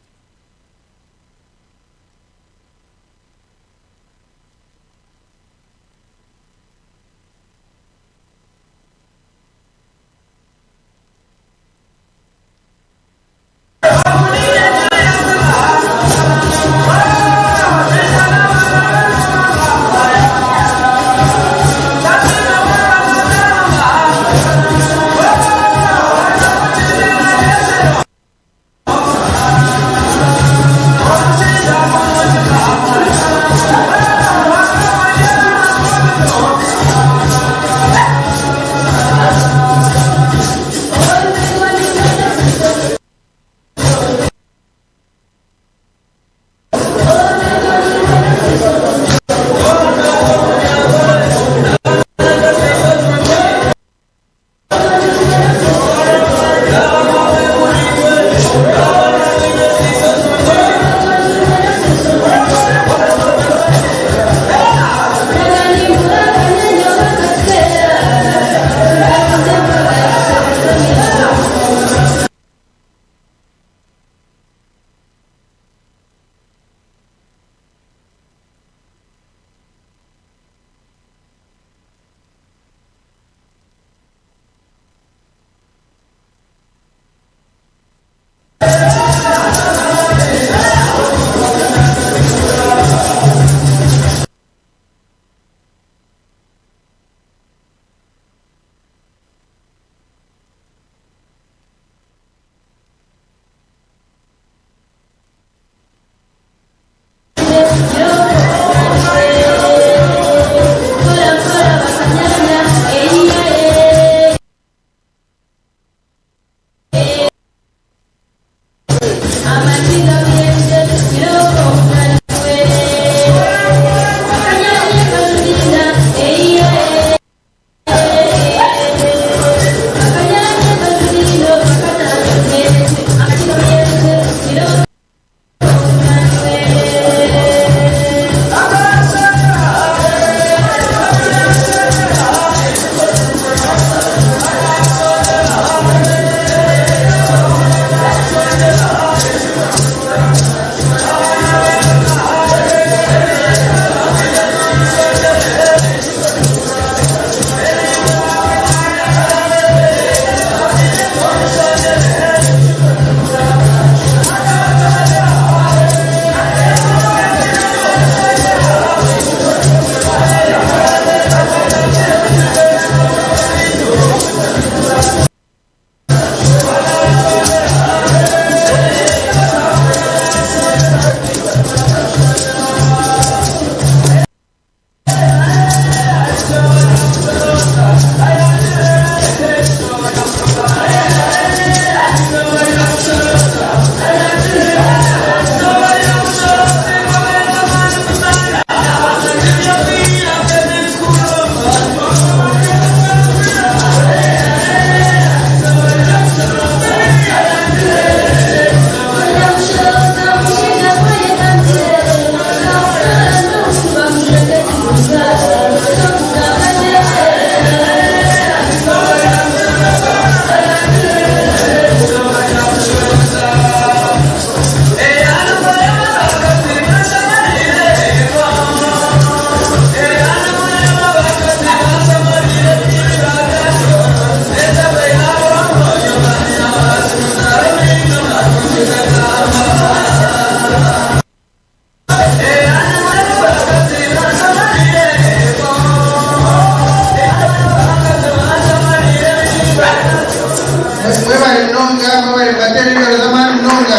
Mwebale munonga, mwebale mubateere engaro z'amaani munonga.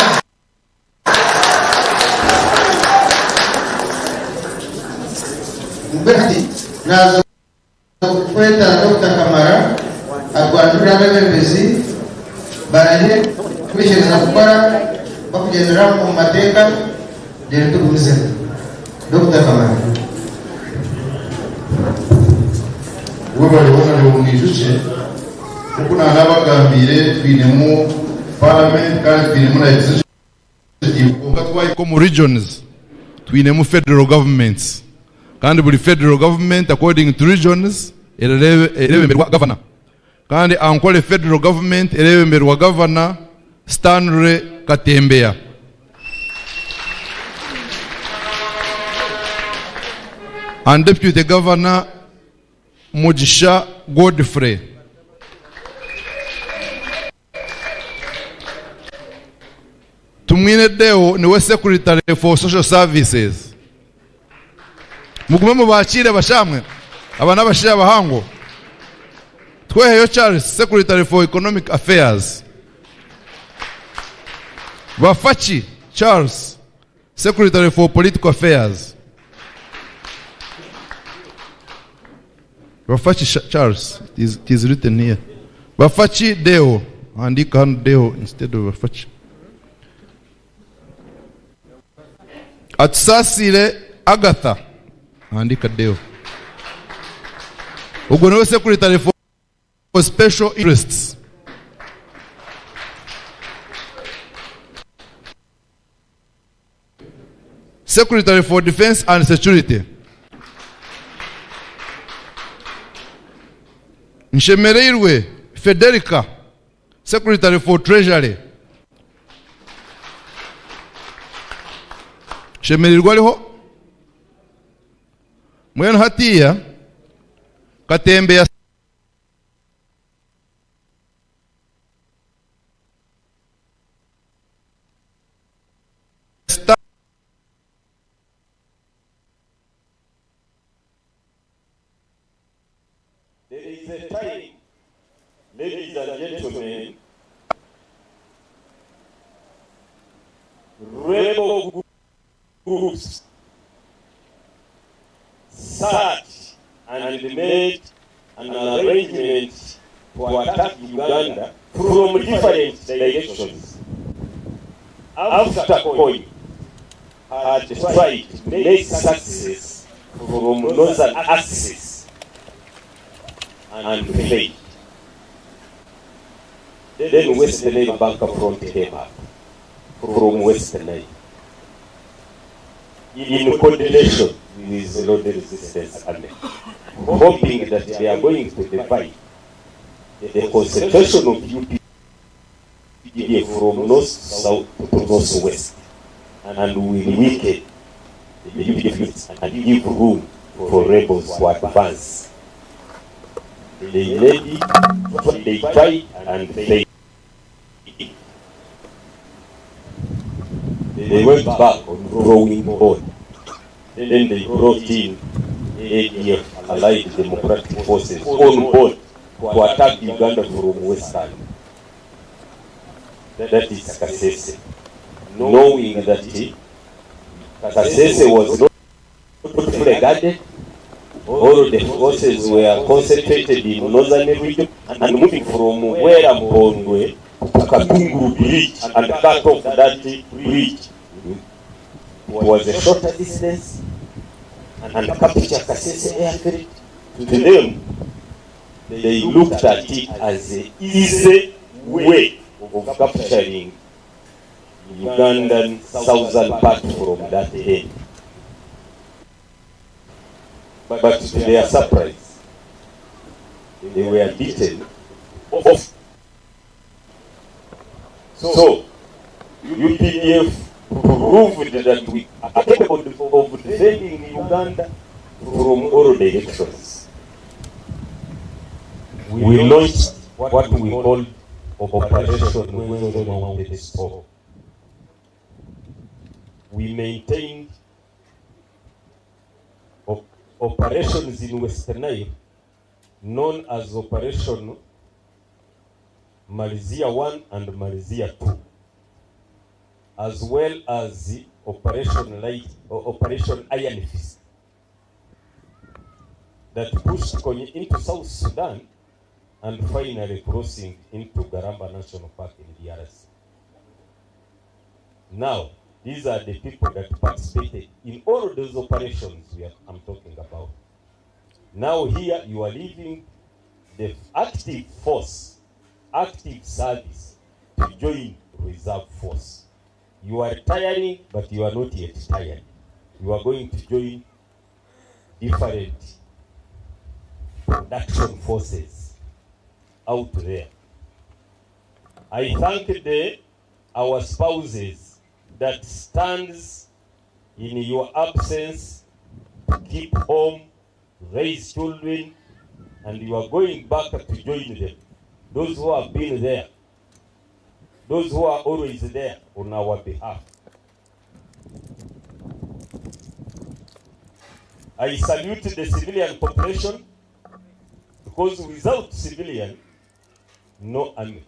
Mbwenu hati naaza kukweta Dokita Kamara arwanirire abeebembezi barahe kwikiriza kukora bakugyendera omu mateeka reero tugumizemu. Dokita Kamara. Webare Honourable Mwijukye, nk'oku naanabagambiire twinemu Parliament kandi twinemu na Executive kwonka twahika omu regions twinemu federal governments kandi buri federal government according to regions erebemberwa governor. Kandi Ankole Federal Government erebemberwa Gavana Stanley Katembeya. And Deputy Governor Mugisha Godfrey. Tumwine Deo niwe Secretary for Social Services. Mugume mubakiire bashamwe, aba n'abashaija bahango. Tweheyo Charles, Secretary for Economic Affairs. Bafaki Charles, Secretary for Political Affairs. Bafaki Charles, it is written here. Bafaki Deo, handiika hanu Deo instead of Bafaki. Atusaasiire Agatha, handiika Deo. Ogwo niwe Secretary for Special Interests. Secretary for Defence and Security. Nshemereirwe Federica, Secretary for Treasury. Nshemereirwe ariho? Mbwenu hatiiya Katembeya. There is a time, ladies and gentlemen, rebel groups sat and made an arrangement to attack Uganda from different directions. After Kony had tried to make success from northern axis and failed. Then Western Nile Bank Front came up from Western Nile in coordination with the Lord Resistance Army, hoping that they are going to divide the concentration of UPDF from north south to northwest and will weaken the UPDF units and give room for rebels to advance. They made it, they tried and failed. They went back on drawing board. Then they brought in ADF, Allied Democratic Forces, on board to attack Uganda from western. That is Kasese. Knowing that Kasese was not fully guarded, all the forces were concentrated in northern region and moving from Wera Mpondwe to Katunguru Bridge and cut off that bridge. It was a shorter distance and capture Kasese airfield. To them, they looked at it as an easy way of capturing Ugandan southern part from that end. But to their surprise, they were beaten off. So, UPDF proved that we are capable of defending Uganda from all directions. We launched what we called Operation Rwenzori Mountain Storm. We maintained operations in Western Nile, known as Operation Malizia 1 and Malizia 2, as well as the Operation Light, or Operation Iron Fist, that pushed Kony into South Sudan and finally crossing into Garamba National Park in DRC. Now, these are the people that participated in all those operations I'm talking about. Now here you are leaving the active force, active service, to join reserve force. You are tiring, but you are not yet tired. You are going to join different production forces out there. I thank the our spouses that stands in your absence to keep home, raise children, and you are going back to join them. Those who have been there, those who are always there on our behalf. I salute the civilian population because without civilian, no army.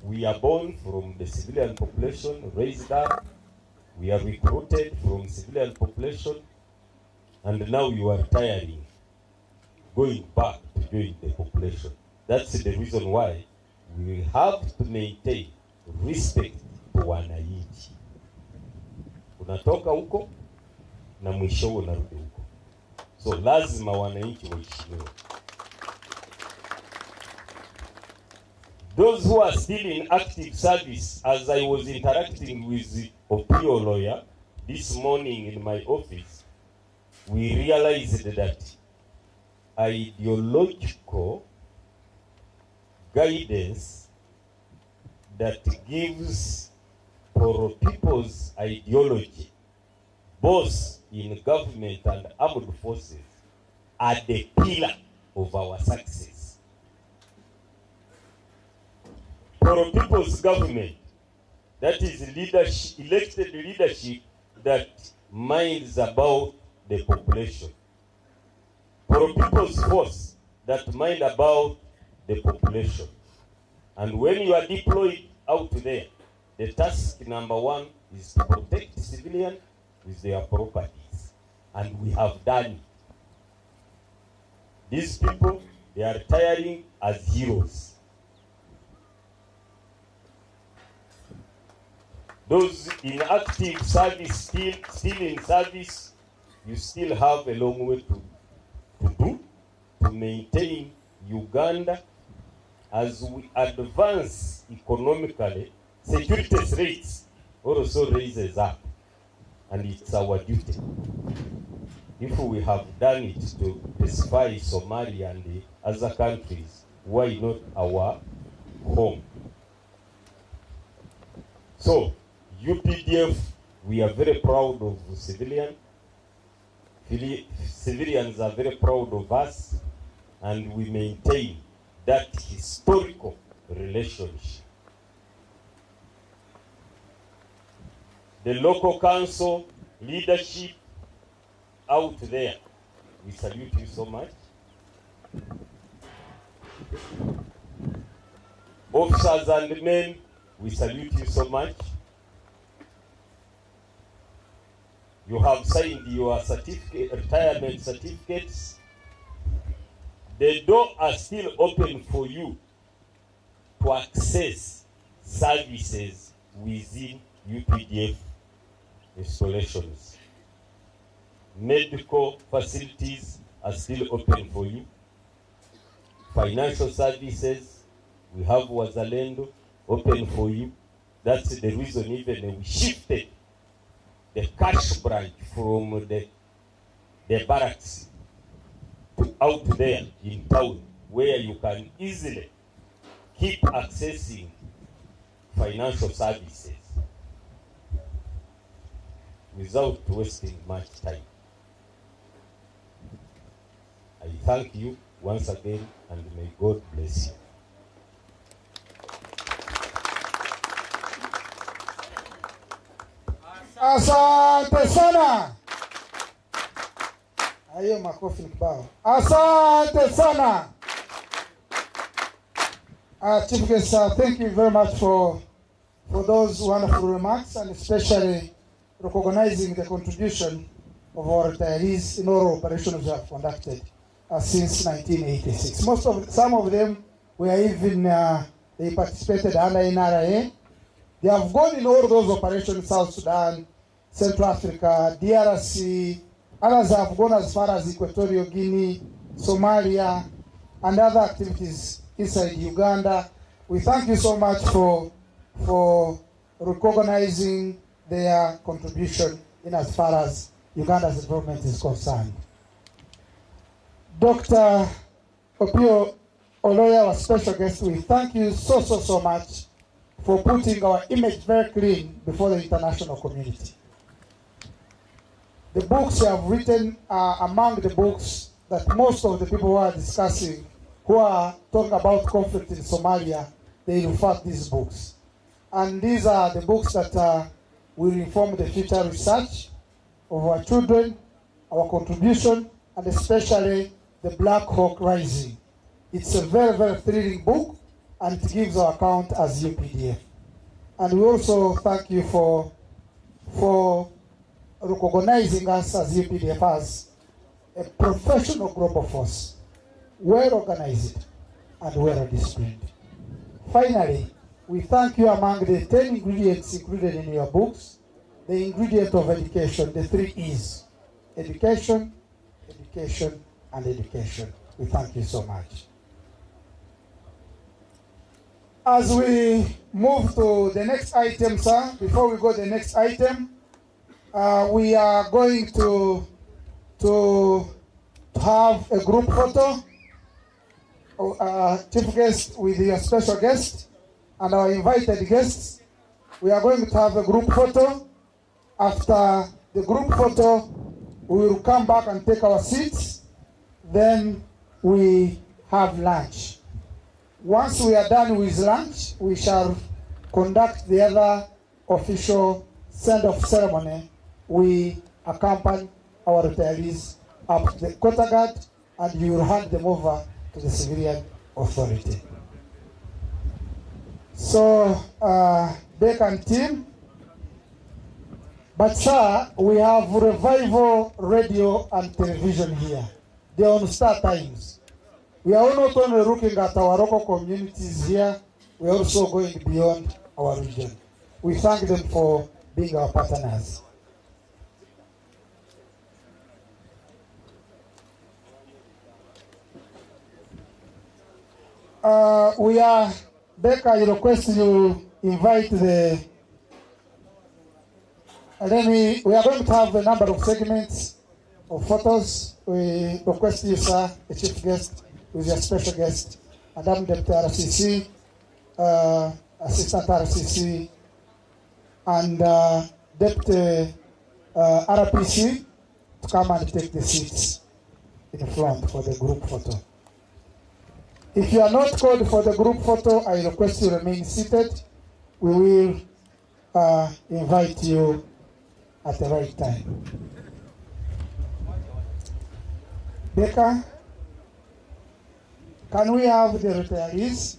We are born from the civilian population, raised up, we are recruited from civilian population, and now you are tiring, going back to join the population. That's the reason why we have to maintain respect to wananchi. Unatoka huko na mwisho unarudi huko, so lazima wananchi waheshimiwe. Those who are still in active service, as I was interacting with the Opio lawyer this morning in my office, we realized that ideological guidance that gives for people's ideology, both in government and armed forces, are the pillar of our success. For people's government, that is leadership, elected leadership that minds about the population. For people's force that mind about the population. And when you are deployed out there, the task number one is to protect civilians with their properties. And we have done it. These people, they are tiring as heroes. Those in active service, still, still in service, you still have a long way to, to do to maintain Uganda as we advance economically. Security rates also raises up, and it's our duty. If we have done it to pacify Somalia and the other countries, why not our home? So, UPDF, we are very proud of civilian. Civilians are very proud of us, and we maintain that historical relationship. The local council leadership out there, we salute you so much. Officers and men, we salute you so much. You have signed your certificate, retirement certificates. The door are still open for you to access services within UPDF installations. Medical facilities are still open for you. Financial services, we have Wazalendo open for you. That's the reason even we shifted the cash branch from the, the barracks to out there in town where you can easily keep accessing financial services without wasting much time. I thank you once again and may God bless you. Asante sana. Hayo makofi ni kibao. Asante sana. Chief Guest, thank you very much for for those wonderful remarks and especially recognizing the contribution of our retirees in all operations we have conducted since 1986. Most of some of them were even they participated under NRA. They have gone in all those operations, South Sudan, Central Africa, DRC. Others have gone as far as Equatorial Guinea, Somalia, and other activities inside Uganda. We thank you so much for, for recognizing their contribution in as far as Uganda's development is concerned. Dr. Opio Oloya, our special guest, we thank you so, so, so much for putting our image very clean before the international community. The books you have written are among the books that most of the people who are discussing, who are talking about conflict in Somalia, they refer to these books. And these are the books that will inform the future research of our children, our contribution, and especially the Black Hawk Rising. It's a very, very thrilling book, and it gives our account as UPDF. And we also thank you for, for recognizing us as UPDF as a professional global force, well organized and well disciplined. Finally, we thank you among the 10 ingredients included in your books, the ingredient of education, the three E's education, education, and education. We thank you so much. As we move to the next item, sir, before we go to the next item, we are going to, to have a group photo. Chief guest with your special guest and our invited guests. We are going to have a group photo. After the group photo, we will come back and take our seats. Then we have lunch. Once we are done with lunch, we shall conduct the other official send-off ceremony. We accompany our retirees up to the quarter guard and you will hand them over to the civilian authority. So, Beck and team, but sir, we have Revival Radio and Television here. They are on Star Times. We are not only looking at our local communities here, we are also going beyond our region. We thank them for being our partners. We are, Becca, I request you invite the, let me, we are going to have a number of segments of photos. We request you, sir, the chief guest, with your special guest, Madam Deputy RCC, Assistant RCC, and Deputy RPC to come and take the seats in front for the group photo. If you are not called for the group photo, I request you remain seated. We will invite you at the right time. Becca, can we have the retirees?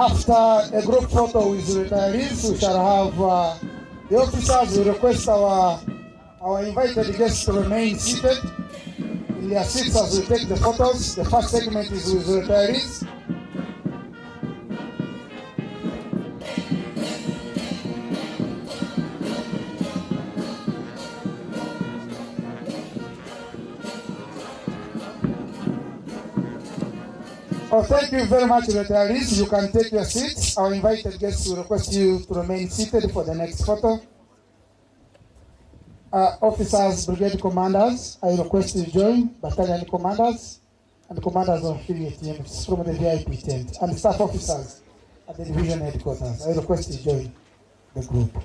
After a group photo with retirees, we shall have the officers will request our, our invited guests to remain seated in their seats as we take the photos. The first segment is with retirees. Oh, thank you very much, retirees. You can take your seats. Our invited guests will request you to remain seated for the next photo. Officers, brigade commanders, I request you join battalion commanders and commanders of affiliate units from the VIP tent and staff officers at the division headquarters. I request you join the group.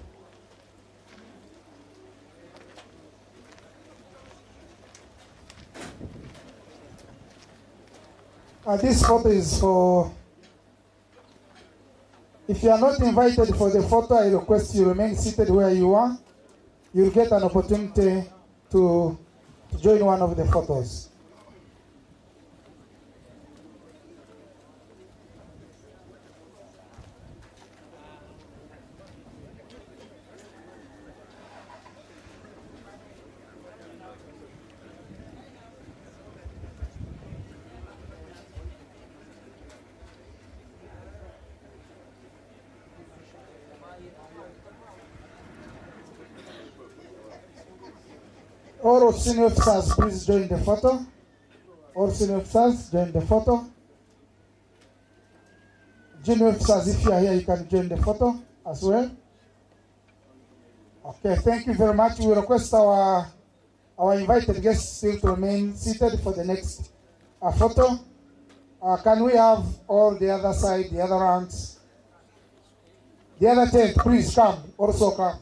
This photo is for, if you are not invited for the photo, I request you remain seated where you are. You'll get an opportunity to, to join one of the photos. All of senior officers, please join the photo. All senior officers, join the photo. Junior officers, if you are here, you can join the photo as well. Okay, thank you very much. We request our, our invited guests still to remain seated for the next photo. Can we have all the other side, the other ranks? The other tent, please come, also come.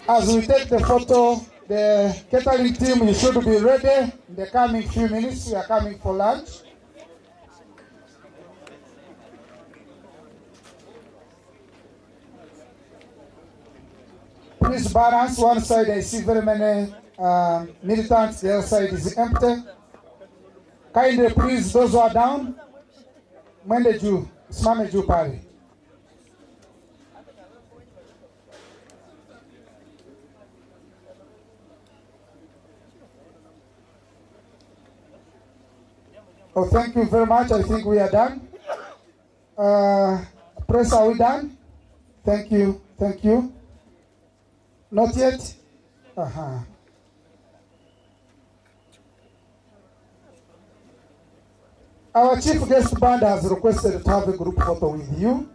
As we take the photo, the catering team, you should be ready in the coming few minutes. We are coming for lunch. Please balance. One side I see very many militants, the other side is empty. Kindly please, those who are down, mwende juu, simame juu pale. Oh, thank you very much. I think we are done. Press, are we done? Thank you. Thank you. Not yet? Uh-huh. Our chief guest band has requested to have a group photo with you.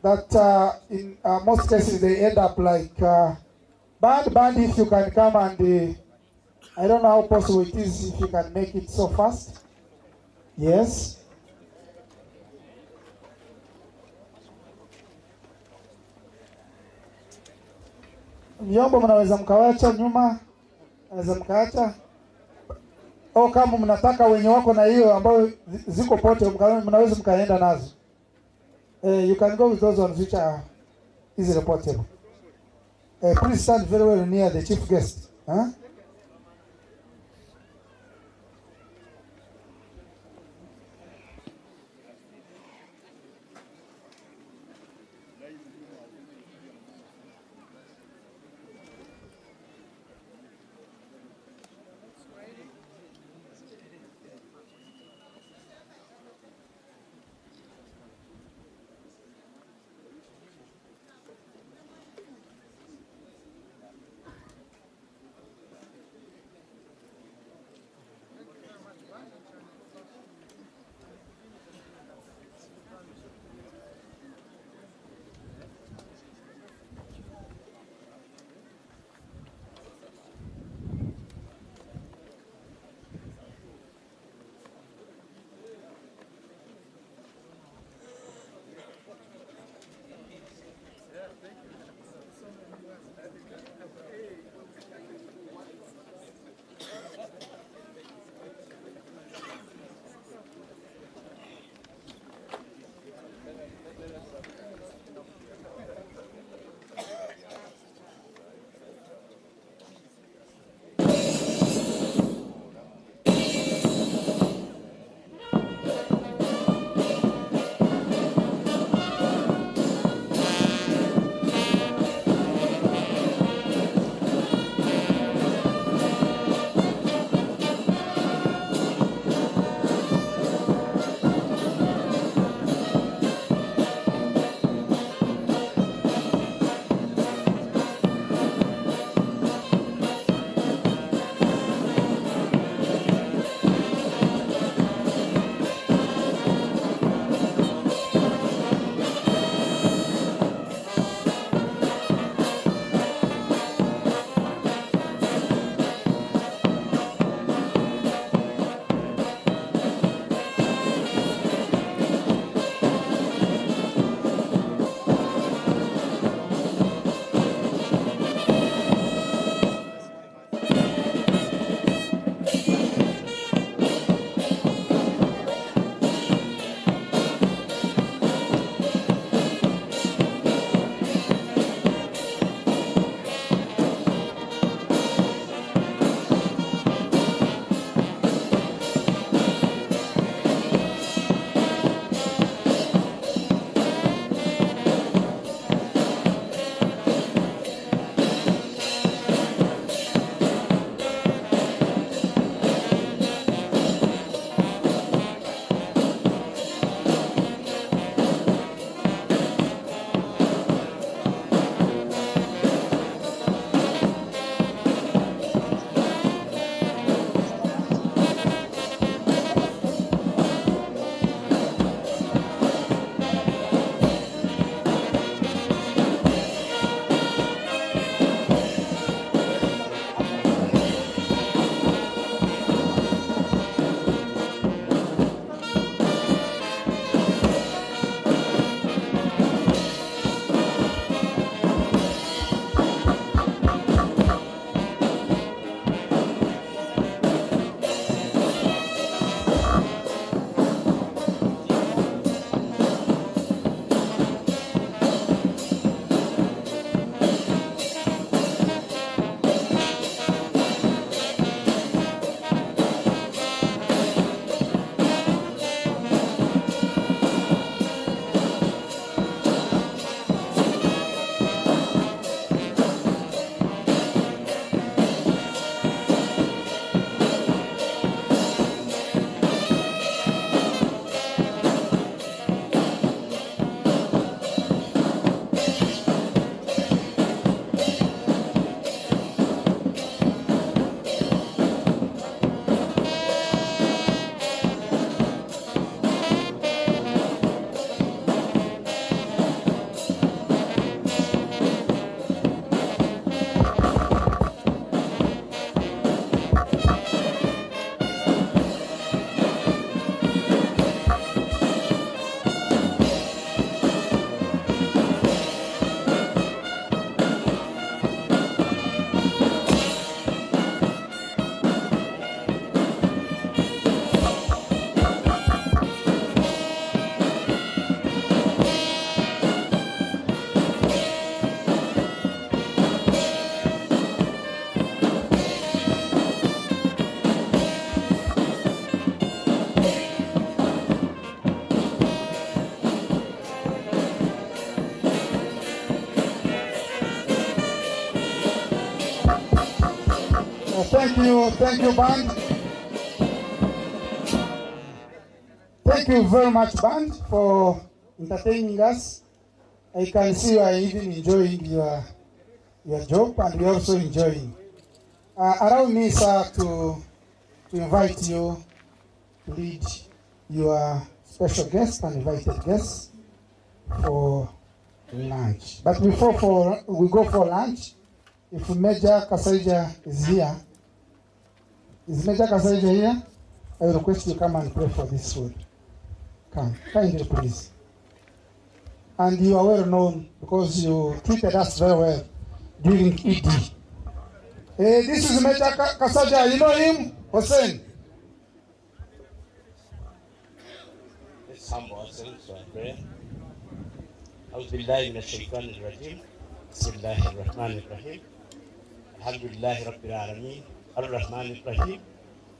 That in most cases they end up like, band, band, if you can come and, I don't know how possible it is if you can make it so fast. Yes. Vyombo mnaweza mkawacha nyuma, mnaweza mkaacha. Au kama mnataka wenye wako na hiyo ambayo ziko pote, mnaweza mkaenda nazo. You can go with those ones which are easily portable. Please stand very well near the chief guest. Huh? Thank you, thank you, band. Thank you very much, band, for entertaining us. I can see you are even enjoying your, your job, and we are also enjoying. Allow me, sir, to, to invite you to lead your special guest and invited guests for lunch. But before for, we go for lunch, if Major Kasaija is here, is Major Kasaija here? I will request you come and pray for this food. Come, kindly please. And you are well known because you treated us very well during ED. Hey, this is Major Kasaija. You know him? Hussein. Let's humble ourselves for prayer. أعوذ بالله من الشيطان الرجيم بسم الله الرحمن الرحيم الحمد لله رب العالمين الرحمن الرحيم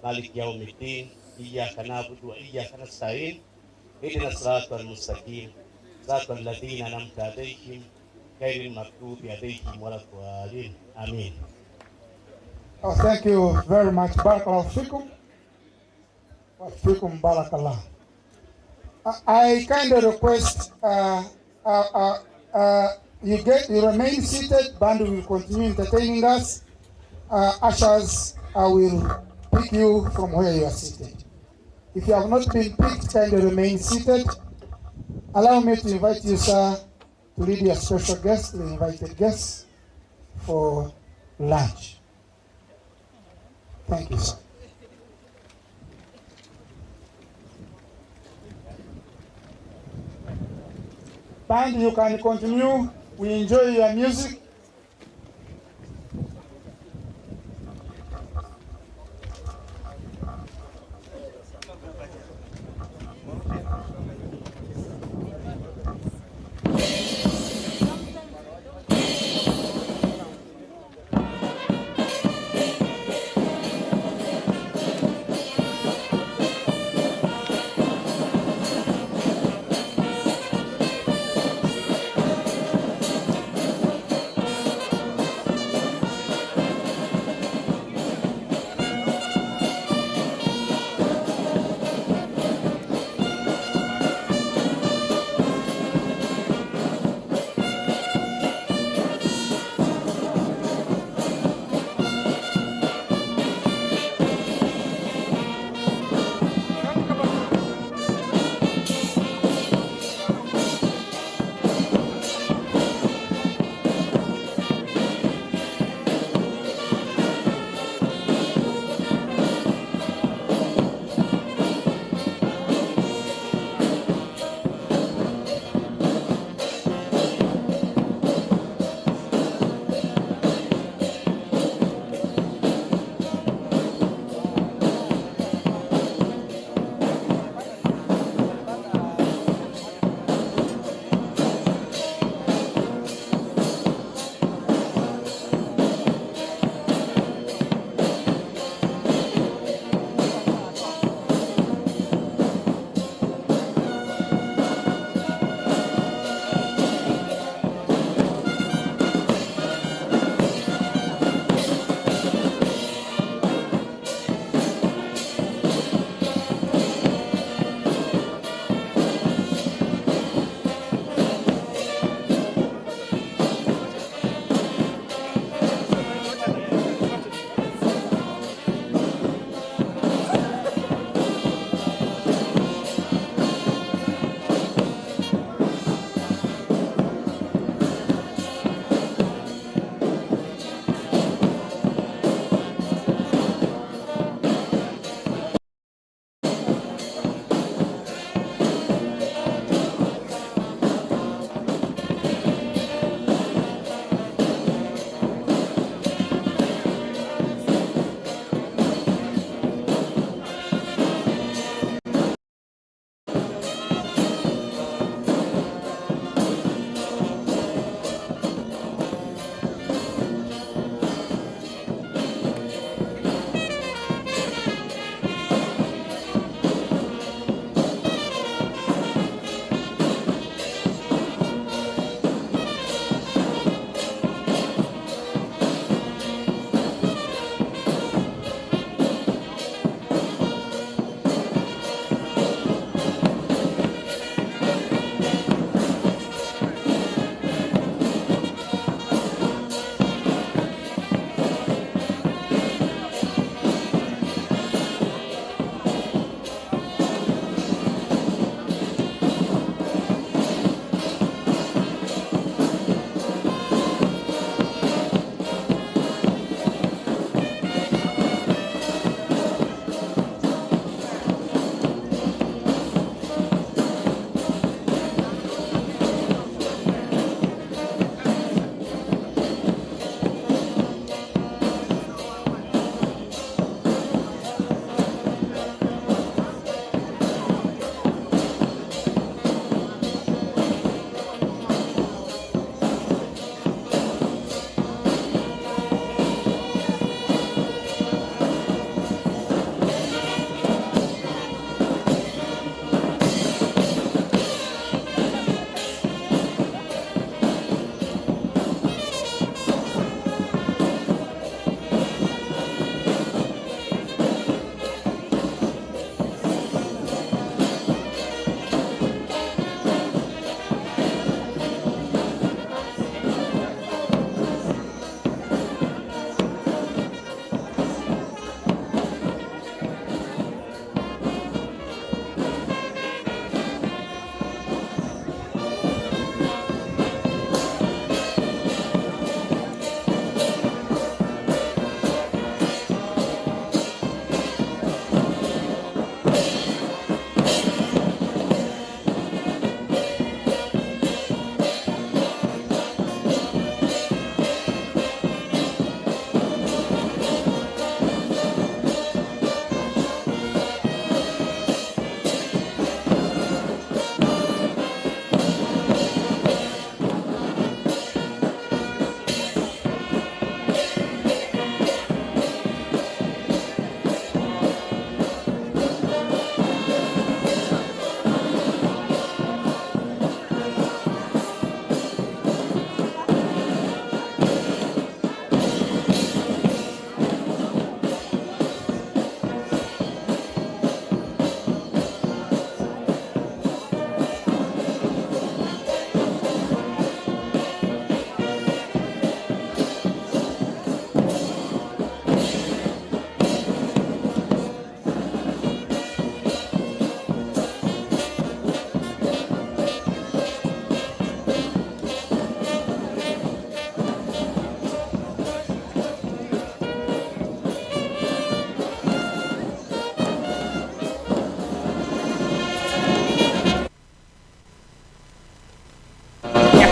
مالك يوم الدين إياك نعبد وإياك نستعين اهدنا الصراط المستقيم صراط الذين أنعمت عليهم غير المغضوب عليهم ولا الضالين آمين. Oh, thank you very much. Barakallahu fikum. Wa fikum barakallah. I kind of request you get you remain seated. Band will continue entertaining us. Ushers, I will pick you from where you are seated. If you have not been picked, kindly remain seated. Allow me to invite you, sir, to lead your special guest, the invited guests, for lunch. Thank you, sir. Band, you can continue. We enjoy your music.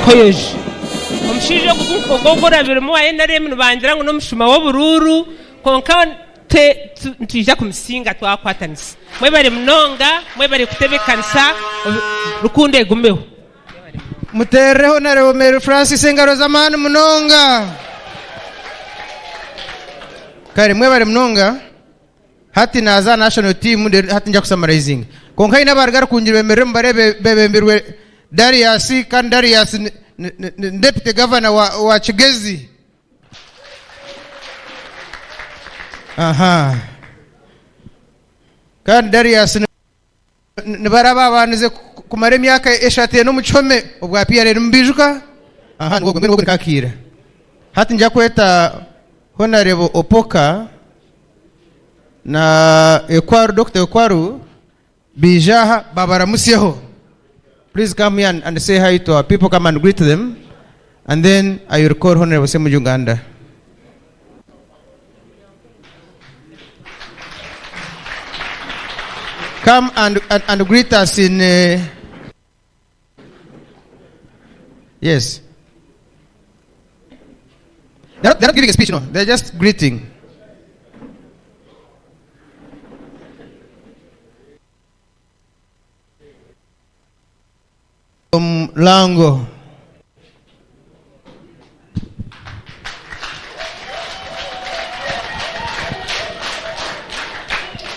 Koyoji. Omushaija ogu ogu ogu orabiremu owa nrm nibangira ngu n'omushuma w'oburuuru kwonka nitwija kumusinga twakwatanisa. Mwebare munonga, mwebare kutebekanisa, rukundo egumeho. Muteerereho na Mary Francis engaro z'amaani munonga. Kare mwebare munonga. Hati naaza aha national team reero hati nija kusamarayizinga. Kwonka haine abaruga Rukungiri bemerire mubareebe bebembirwe Darius kandi Darius ni, ni, ni, ni deputy governor wa, wa Kigezi. Aha. Kandi Darius ni Nibaraba abaanize kumara emyaka eshatu ena omu kihome obwa PRA nimubaijuka? Aha nibwo mbwenu nkakiira. Hati nija kweta Honarebo Opoka na Ekwaru, Dokita Ekwaru baije aha babaramusyeho. Please come here and say hi to our people, come and greet them and then I will call Honorable Ssemujju Nganda. Come and, and, and greet us in. Yes. They're not, they're not giving a speech, no. They're just greeting. From Lango.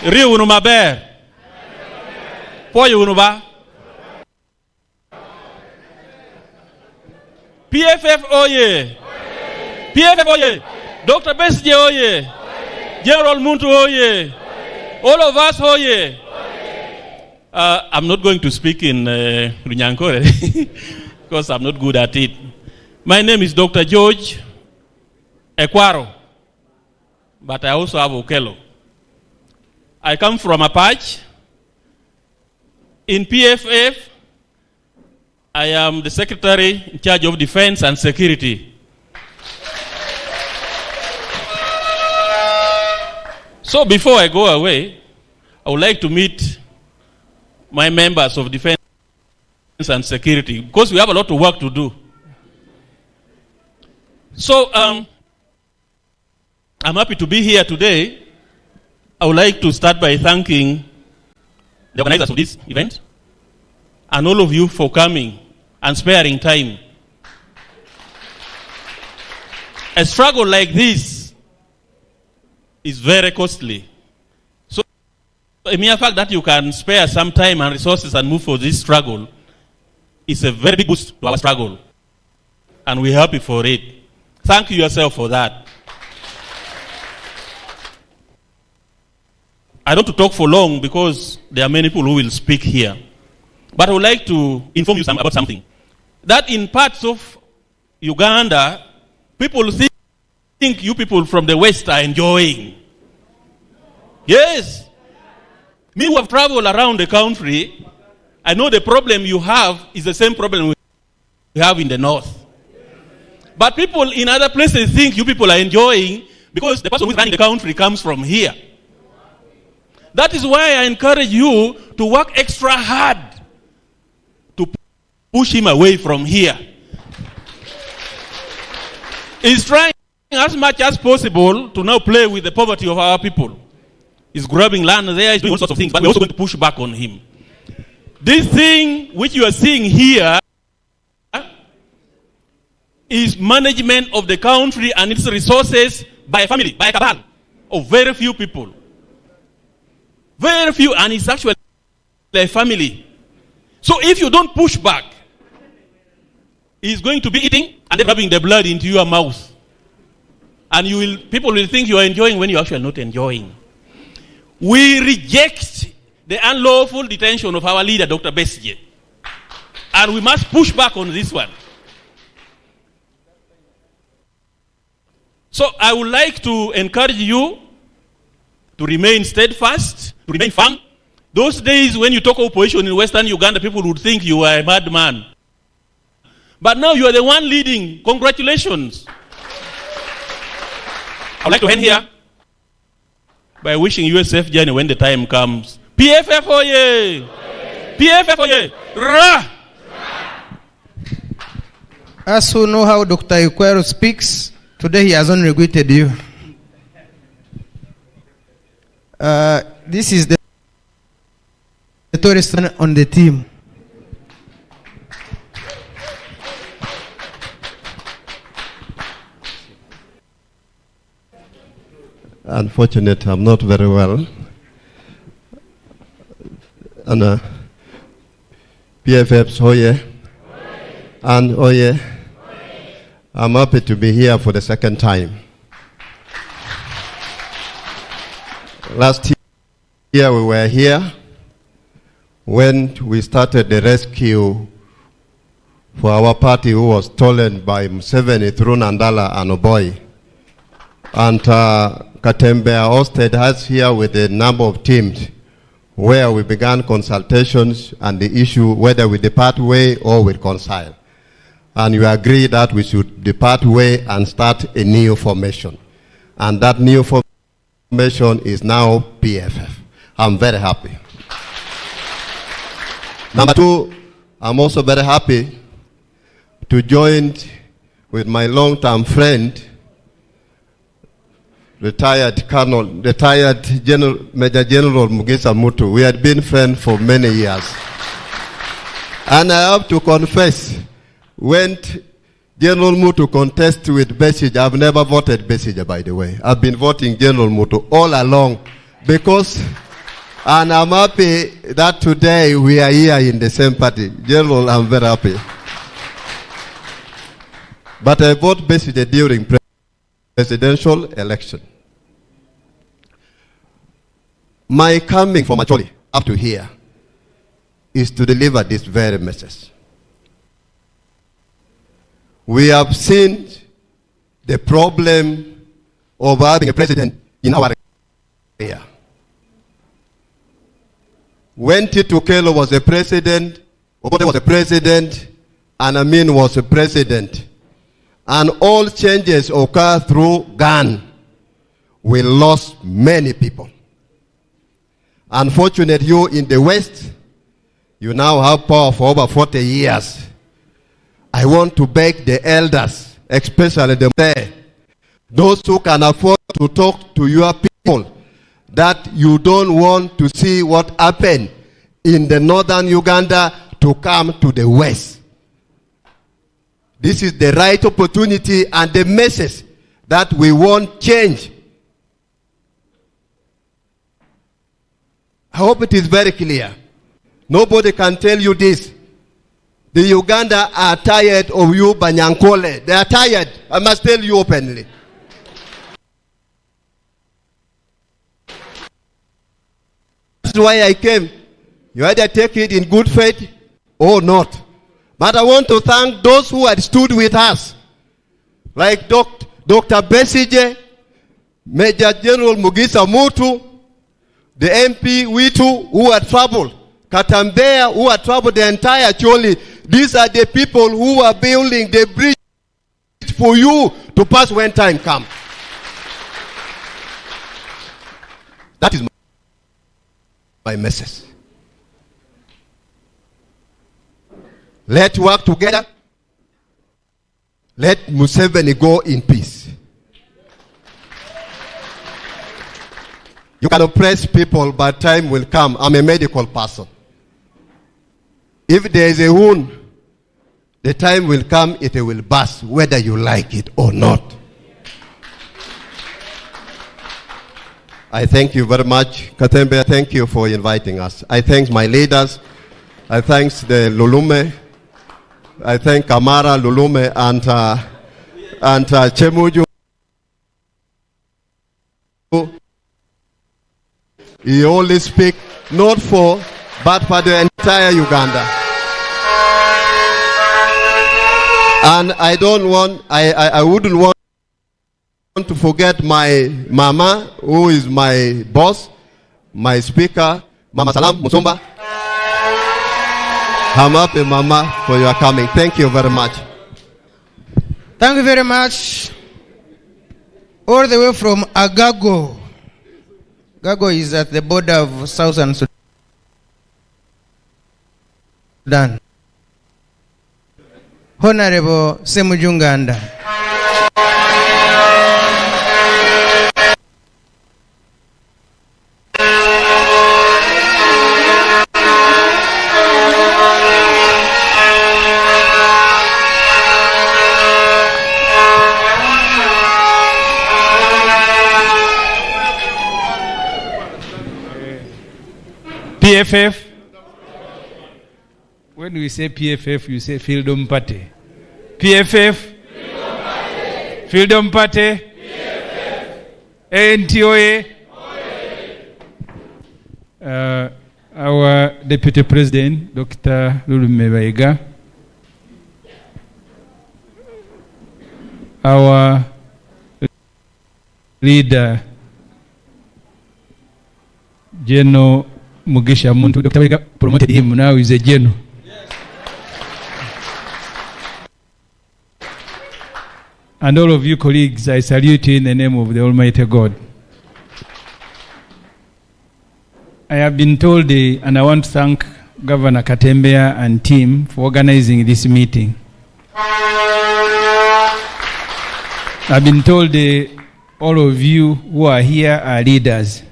Iriyo wunu maber. Pwoyo wunu ba. PFF oye! PFF oye! Dr. Besigye oye! General Muntu oye! All of us oye! I'm not going to speak in Runyankore because I'm not good at it. My name is Dr. George Ekwaro, but I also have Okello. I come from Apache. In PFF, I am the secretary in charge of defense and security. So before I go away, I would like to meet my members of defense and security because we have a lot of work to do. So I'm happy to be here today. I would like to start by thanking the organizers of this event and all of you for coming and sparing time. A struggle like this is very costly. So the mere fact that you can spare some time and resources and move for this struggle is a very big boost to our struggle. And we're happy for it. Thank you yourself for that. I don't want to talk for long because there are many people who will speak here. But I would like to inform you about something. That in parts of Uganda, people think you people from the West are enjoying. Yes. Me who have traveled around the country, I know the problem you have is the same problem we have in the north. But people in other places think you people are enjoying because the person who is running the country comes from here. That is why I encourage you to work extra hard to push him away from here. He's trying as much as possible to now play with the poverty of our people. He's grabbing land there, he's doing all sorts of things, but we're also going to push back on him. This thing which you are seeing here is management of the country and its resources by a family, by a cabal of very few people. Very few, and it's actually a family. So if you don't push back, he's going to be eating and then rubbing the blood into your mouth. And you will, people will think you are enjoying when you're actually not enjoying. We reject the unlawful detention of our leader, Dr. Besigye. And we must push back on this one. So I would like to encourage you to remain steadfast, to remain firm. Those days when you talk opposition in Western Uganda, people would think you were a madman. But now you are the one leading. Congratulations. I would like to end here by wishing you a safe journey when the time comes. PFF oye! PFF oye! Ra! Us who know how Dr. Ikwero speaks, today he has only greeted you. Uh, this is the tallest man on the team. Unfortunately, I'm not very well. And PFFs, oye. And oye. I'm happy to be here for the second time. Last year we were here when we started the rescue for our party who was stolen by Museveni through Nandala and Oboi. And Katembea hosted us here with a number of teams where we began consultations and the issue whether we depart way or we reconcile. And you agree that we should depart way and start a new formation. And that new formation is now PFF. I'm very happy. Number two, I'm also very happy to join with my long-term friend, retired Colonel, retired General, Major General Mugisa Mutu. We had been friends for many years. And I have to confess, when General Mutu contest with Besigye, I've never voted Besigye, by the way. I've been voting General Mutu all along because, and I'm happy that today we are here in the same party. General, I'm very happy. But I vote Besigye during presidential election. My coming from Acholi up to here is to deliver this very message. We have seen the problem of having a president in our area. When Tito Okello was a president, Obote was a president, and Amin was a president, and all changes occur through gun, we lost many people. Unfortunately, you in the West, you now have power for over 40 years. I want to beg the elders, especially the there, those who can afford to talk to your people, that you don't want to see what happened in the northern Uganda to come to the West. This is the right opportunity and the message that we want change. I hope it is very clear. Nobody can tell you this. The Uganda are tired of you, Banyankole. They are tired. I must tell you openly. That's why I came. You either take it in good faith or not. But I want to thank those who had stood with us, like Dr. Besigye, Major General Mugisa Mutu, the MP Witu, who had trouble, Katambea, who had troubled the entire Choli. These are the people who are building the bridge for you to pass when time comes. That is my message. Let's work together. Let Museveni go in peace. You can oppress people, but time will come. I'm a medical person. If there is a wound, the time will come, it will burst, whether you like it or not. I thank you very much. Katembe, thank you for inviting us. I thank my leaders. I thank the Lulume. I thank Kamara, Lulume, and, and Chemuju. He only speak not for, but for the entire Uganda. And I don't want, I, I, I wouldn't want to forget my mama, who is my boss, my speaker, Mama Salam Musumba. I'm happy, Mama, for your coming. Thank you very much. Thank you very much. All the way from Agago. Gago is at the border of Southern Sudan. Honarebo Ssemuju Nganda. PFF. When we say PFF, you say Freedom Party. PFF. Freedom Party. ANTOA. Our Deputy President, Dr. Lulume Baiga. Our leader, General Mugisha Muntu. Dr. Baiga promoted him, now he's a general. And all of you colleagues, I salute you in the name of the Almighty God. I have been told, and I want to thank Governor Katembea and team for organizing this meeting. I've been told all of you who are here are leaders.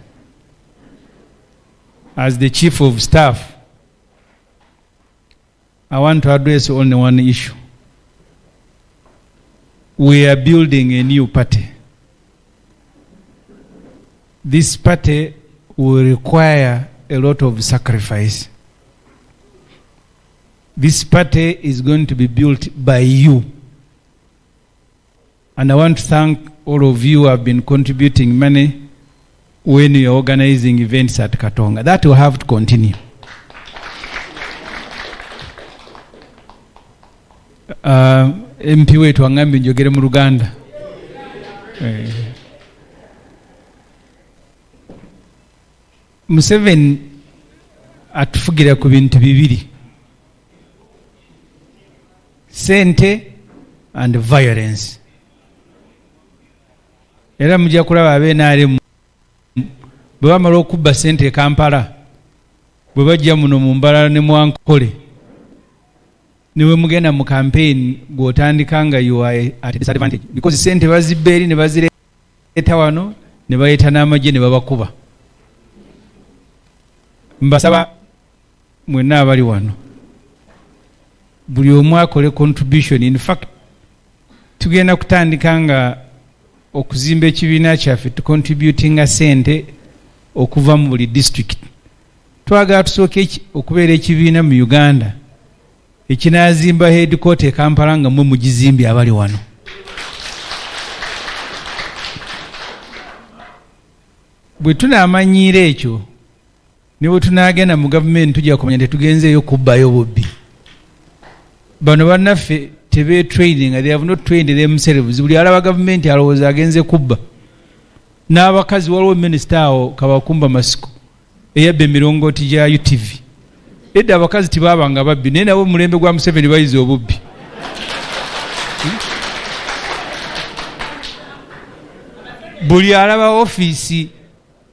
As the chief of staff, I want to address only one issue. We are building a new party. This party will require a lot of sacrifice. This party is going to be built by you. And I want to thank all of you who have been contributing money when you're organizing events at Katonga. That will have to continue. MP wetu angambye njogere mu Luganda. Museveni atufugira ku bintu bibiri, sente and violence. Era mujja kulaba abe NRM bwe bamala okubba sente e Kampala, bwe bajja muno mu Mbarara ne mu Ankole, niwe mugenda mu campaign gw'otandika nga you are at a disadvantage because sente bazibba eri ne bazireeta wano ne baleeta n'amagye ne babakuba. Mbasaba mwenna abali wano buli omu akole contribution. In fact tugenda kutandika nga okuzimba ekibiina kyaffe tucontributinga sente okuva mu buli district. Twagala tusooke okubeera ekibiina mu Uganda ekinaazimba headquarter e Kampala nga mmwe mugizimbye abali wano. Bwe tunaamanyiira ekyo ne bwe tunaagenda mu gavumenti tujja kumanya tetugenzeeyo kubbayo bubbi. Bano bannaffe tebeetraininga, they have not trained themselves. Buli alaba gavumenti alowooza agenze kubba. N'abakazi waliwo minisita awo Kabakumba Masiko eyabba emirongooti gya UTV. Edda abakazi tebaabanga babbi, naye nabo omulembe gwa Museveni bayize obubbi. Buli alaba ofiisi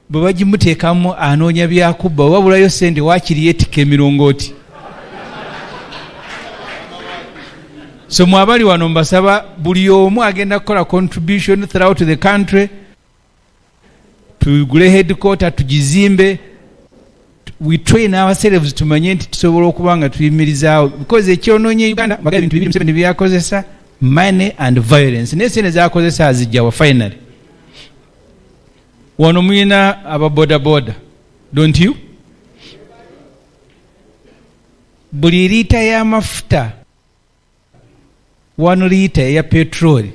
bwe bagimuteekamu anoonya byakubba, oba bulayo ssente waakiri yeetikka emirongooti. So mwe abali wano mbasaba buli omu agenda kukola contribution throughout the country, tugule headquarter tugizimbe, we train ourselves tumanye nti tusobola okuba nga tuyimirizaawo, because ekyonoonye Uganda baga ebintu bibiri Museveni byakozesa, money and violence. Naye sente zakozesa azijjawa finally? Wano mulina aba boda boda, don't you? Buli liita y'amafuta, 1 liita eya petroli,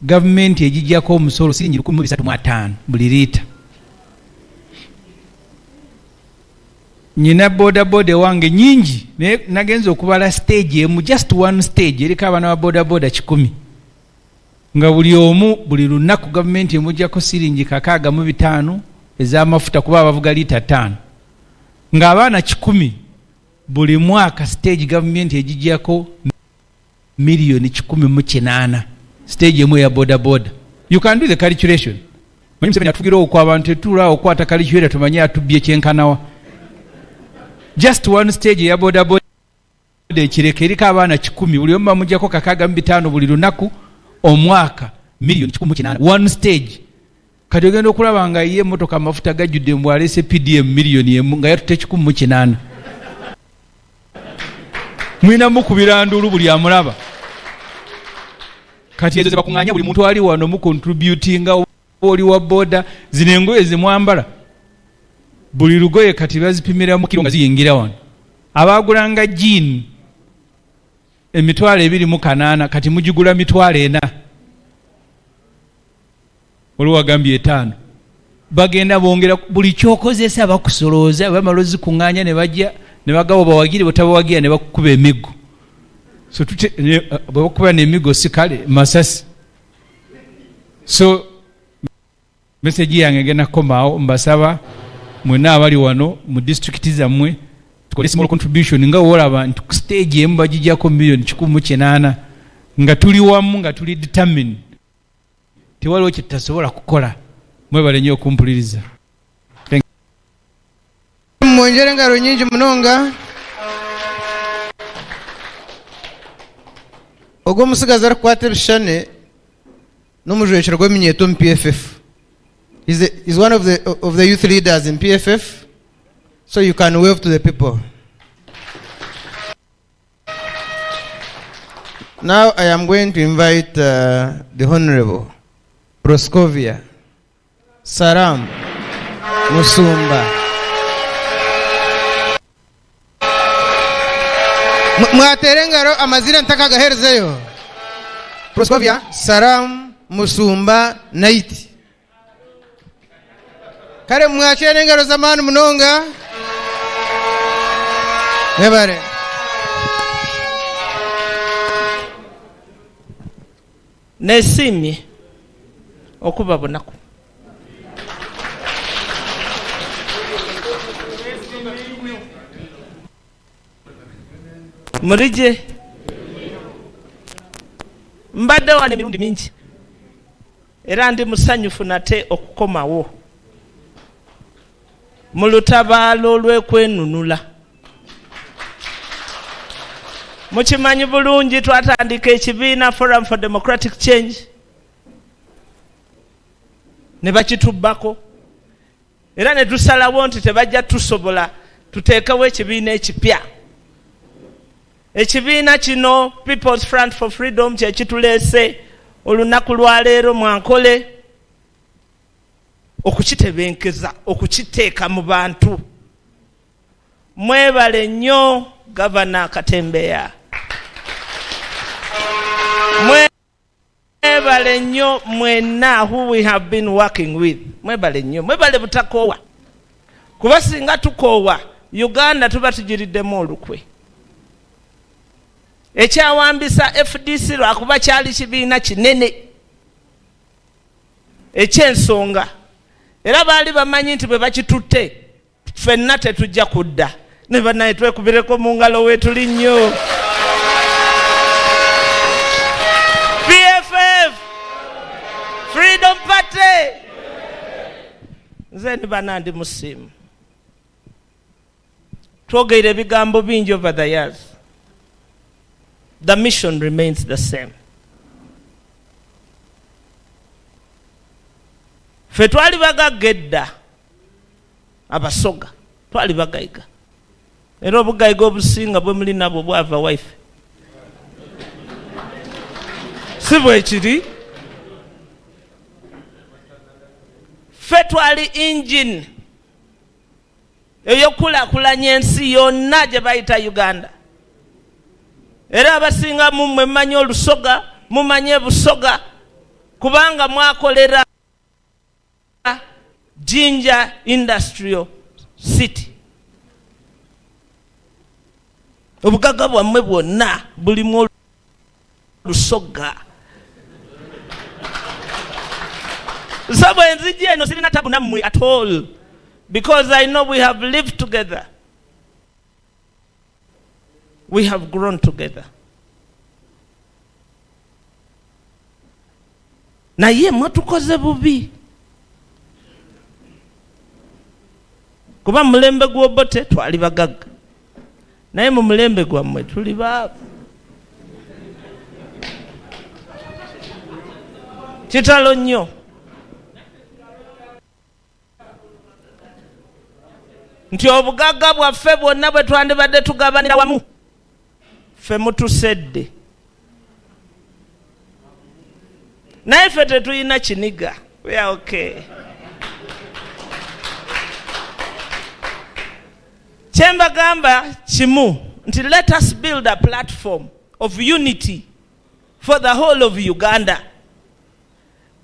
gavumenti egijjako omusolo siringi 1350 buli liita. Nyina boda boda ewange nyingi, naye nagenze okubala stage emu, just one stage eriko abaana ba boda boda 100, nga buli omu buli lunaku gavumenti emuggyako siringi 65 ez'amafuta kuba abavuga liita 5, ng'abaana 100 buli mwaka stage gavumenti egijjako miliyoni 108, stage emu eya boda boda. You can do the calculation. Manyi Museveni atufugira okwo abantu tetuula awo okukwata calculator tumanye atubbye kyenkanawa. Just one stage eya boda boda bodaboda e Kireka eriko abaana kikumi buri omwe bamugyako 65 buri lunaku omwaka miliyoni 108 one stage. Kati ogenda okulaba nga ye emotoka amafuta gajjudde mbu aleese PDM miliyoni emu nga yatutte 108. Mulina mukubira nduulu buli amulaba. Kati ezo zebakung'aanya buli muntu ali wano mu contributinga oba oli wa boda zino engoye zemwambala buli lugoye kati bazipimira mu kiro nga ziyingira wano. Abaagulanga jean 28,000 kati mugigula 40,000. Waliwo agambye etaano. Bagenda bongera buli ky'okozesa bakusolooza, bwe bamala ozikung'aanya ne bajja ne bagaba obawagire, bw'otabawagira ne bakukuba emiggo. So tute, ne, bwe bakukuba n'emiggo si kale masasi. So message yange egenda kukomaawo, mbasaba mwenna abali wano mu disitulikiti zammwe tukole small contribution nga wolaba nti ku stage emu bagijjako miliyoni 108 nga tuli wamu nga tuli determined. Tewaliwo kye tutasobola kukola. Mwebale nnyo okumpuliriza. Thank Mwongyere engaro nyingi munonga. Ogwo omutsigazi arikukwata ebishushani n'omujwekyerwa gw'eminyeeto omu PFF. He's, a, he's one of the, of the youth leaders in PFF, so you can wave to the people. Now I am going to invite uh, the Honorable Proscovia Saram Musumba. Mwateera engaro amazina ntakagaherezeyo. Proscovia Saram Musumba Night. Kare mumwakire n'engaro z'amaani munonga. Mwebare. Nesiimye okubabonaku. Muri gye? Mbadde wano emirundi mingi era ndi musanyufu nate okukomawo mu lutabaalo lw'ekwenunula. Mukimanyi bulungi twatandika ekibiina Forum for Democratic Change ne bakitubbako era ne tusalawo nti tebajja tusobola tuteekewo ekibiina ekipya. Ekibiina kino People's Front for Freedom kye kituleese olunaku lwa leero mwankole okukitebenkeza, okukiteeka mu bantu. Mwebale nnyo Gavana Katembeya. Mwebale nnyo mwenna who we have been working with. Mwebale nnyo, mwebale butakoowa, kuba singa tukoowa Uganda tuba tugiriddemu olukwe. Ekyawambisa FDC lwakuba kyali kibiina kinene eky'ensonga, era baali bamanyi nti bwe bakitutte ffenna tetujja kudda. Ne banaye twekubireko mu ngalo weetuli nnyo. PFF Freedom Party. Nze ndi bana ndi musiimu. Twogeire ebigambo bingi over the years. The mission remains the same. Ffe twali bagagga edda. Abasoga twali bagaiga, era obugaiga obusinga bwe muli nabwo bwava waife, si bwekiri? Ffe twali engine ey'okukulakulanya ensi yonna gye bayita Uganda, era abasinga mu mmwe mumanyi Olusoga, mumanyi Ebusoga kubanga mwakolera Jinja Industrial City. Obugagga bwammwe bwonna bulimu olusoga. So bwe nzija eno sirina tabu nammwe at all because I know we have lived together. We have grown together. Naye mwatukoze bubi kuba mulembe gw'Obote twali bagagga. Naye mu mulembe gwammwe tuli baavu. Kitalo nnyo. Nti obugagga bwaffe bwonna bwe twandibadde tugabanira wamu, ffe mutusedde. Naye ffe tetulina kiniga. We are okay. Kyembagamba kimu nti let us build a platform of unity for the whole of Uganda.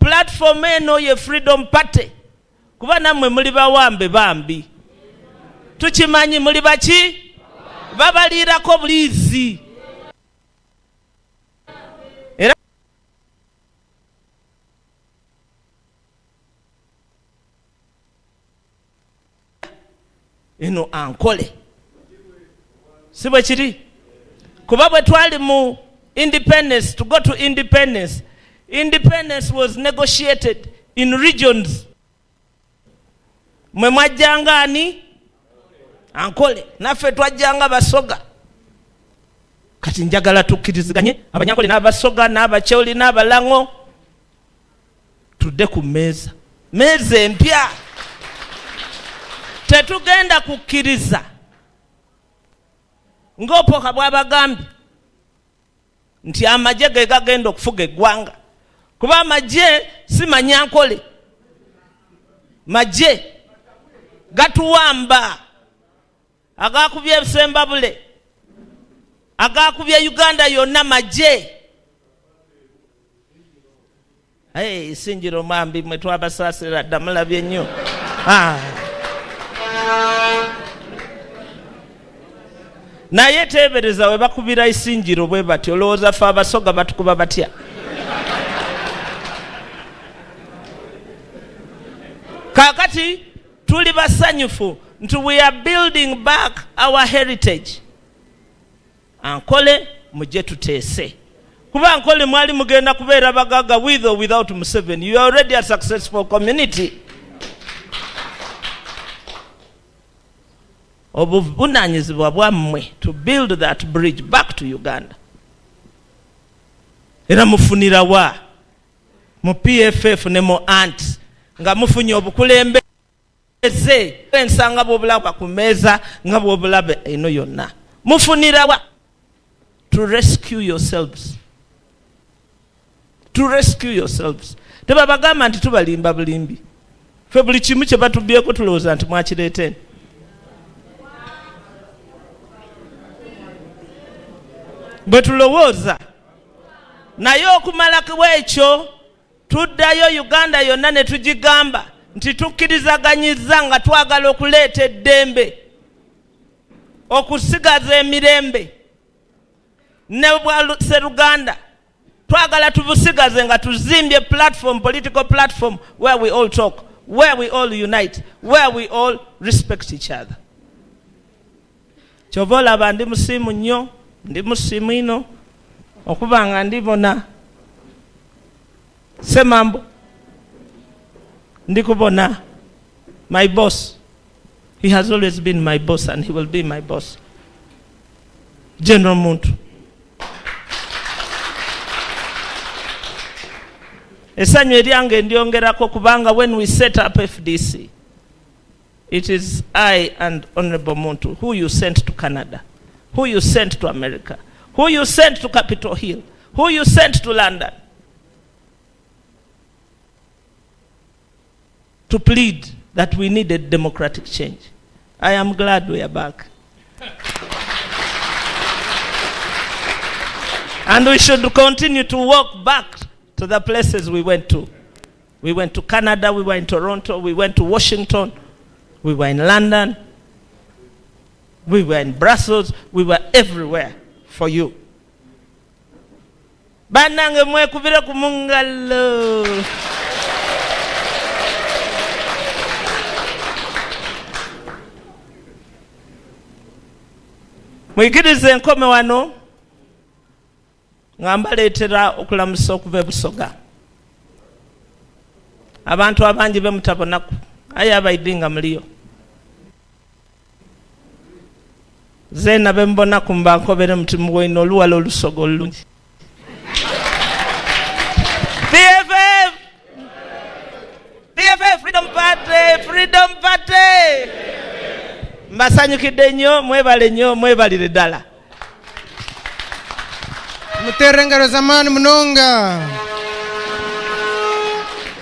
Platform eno ye Freedom Party, kuba nammwe muli bawambe bambi, tukimanyi muli baki, babaliirako buliizi. Era eno Ankole si bwe kiri, kuba bwe twali mu independence, to go to independence, independence was negotiated in regions. Mwe mwajjanga ani Ankole, naffe twajjanga Basoga. Kati njagala tukkiriziganye Abanyankole n'Abasoga n'Abakyoli n'Abalango, tudde ku mmeeza, mmeeza empya. Tetugenda kukkiriza ng'Opoka bw'abagambye nti amagye ge gagenda okufuga eggwanga, kuba amagye si manyankole, magye gatuwamba, agakubye Sembabule, agakubye Uganda yonna magye. Hey, Sinjiro mwambi mwe twabasaasira dda, mulabye nnyo. Naye teebereza we bakubira Isinjiro bwe batyo, olowooza ffe Abasoga batukuba batya? Kaakati tuli basanyufu nti we are building back our heritage. Ankole mujje tuteese, kuba Ankole mwali mugenda kubeera bagaga with or without Museveni. You are already a successful community. Obuvunanyizibwa bwammwe to build that bridge back to Uganda. Era mufunira wa mu PFF ne mu ANT nga mufunye obukulembeze ensanga bw'obulaba ku mmeeza nga bw'obulaba eno yonna. Mufunira wa to rescue yourselves, to rescue yourselves. Tebabagamba nti tubalimba bulimbi, ffe buli kimu kye batubyeko tulowooza nti mwakireeta eno. Bwe tulowooza naye okumalako ekyo tuddayo Uganda yonna ne tugigamba nti tukkirizaganyizza nga twagala okuleeta eddembe, okusigaza emirembe ne bwa Sseruganda, twagala tubusigaze nga tuzimbye platform, political platform where we all talk, where we all unite, where we all respect each other. Kyova olaba ndi musiimu nnyo, ndi musiimu ino okuba nga ndibona Semambo, ndi kubona my boss. He has always been my boss and he will be my boss, General Muntu. Essanyu eryange ndyongerako kubanga when we set up FDC, it is I and Honorable Muntu who you sent to Canada, who you sent to America, who you sent to Capitol Hill, who you sent to London to plead that we needed democratic change. I am glad we are back. And we should continue to walk back to the places we went to. We went to Canada, we were in Toronto, we went to Washington, we were in London, we were in Brussels, we were everywhere for you. Bannange mwekubire ku mungalo. Mwikirize enkome wano nga mbaleetera okulamusa okuva e Busoga. Abantu abangi bemutabonaku aye abaidi nga muliyo. Zeena be mubonaku mbankobere muti mubwoine oluwala olusoga olulungi. PFF! PFF! Freedom Party! Freedom Party! Mbasanyukidde nnyo, mwebale nnyo, mwebalire ddala. Muteerere engaro z'amaani munonga.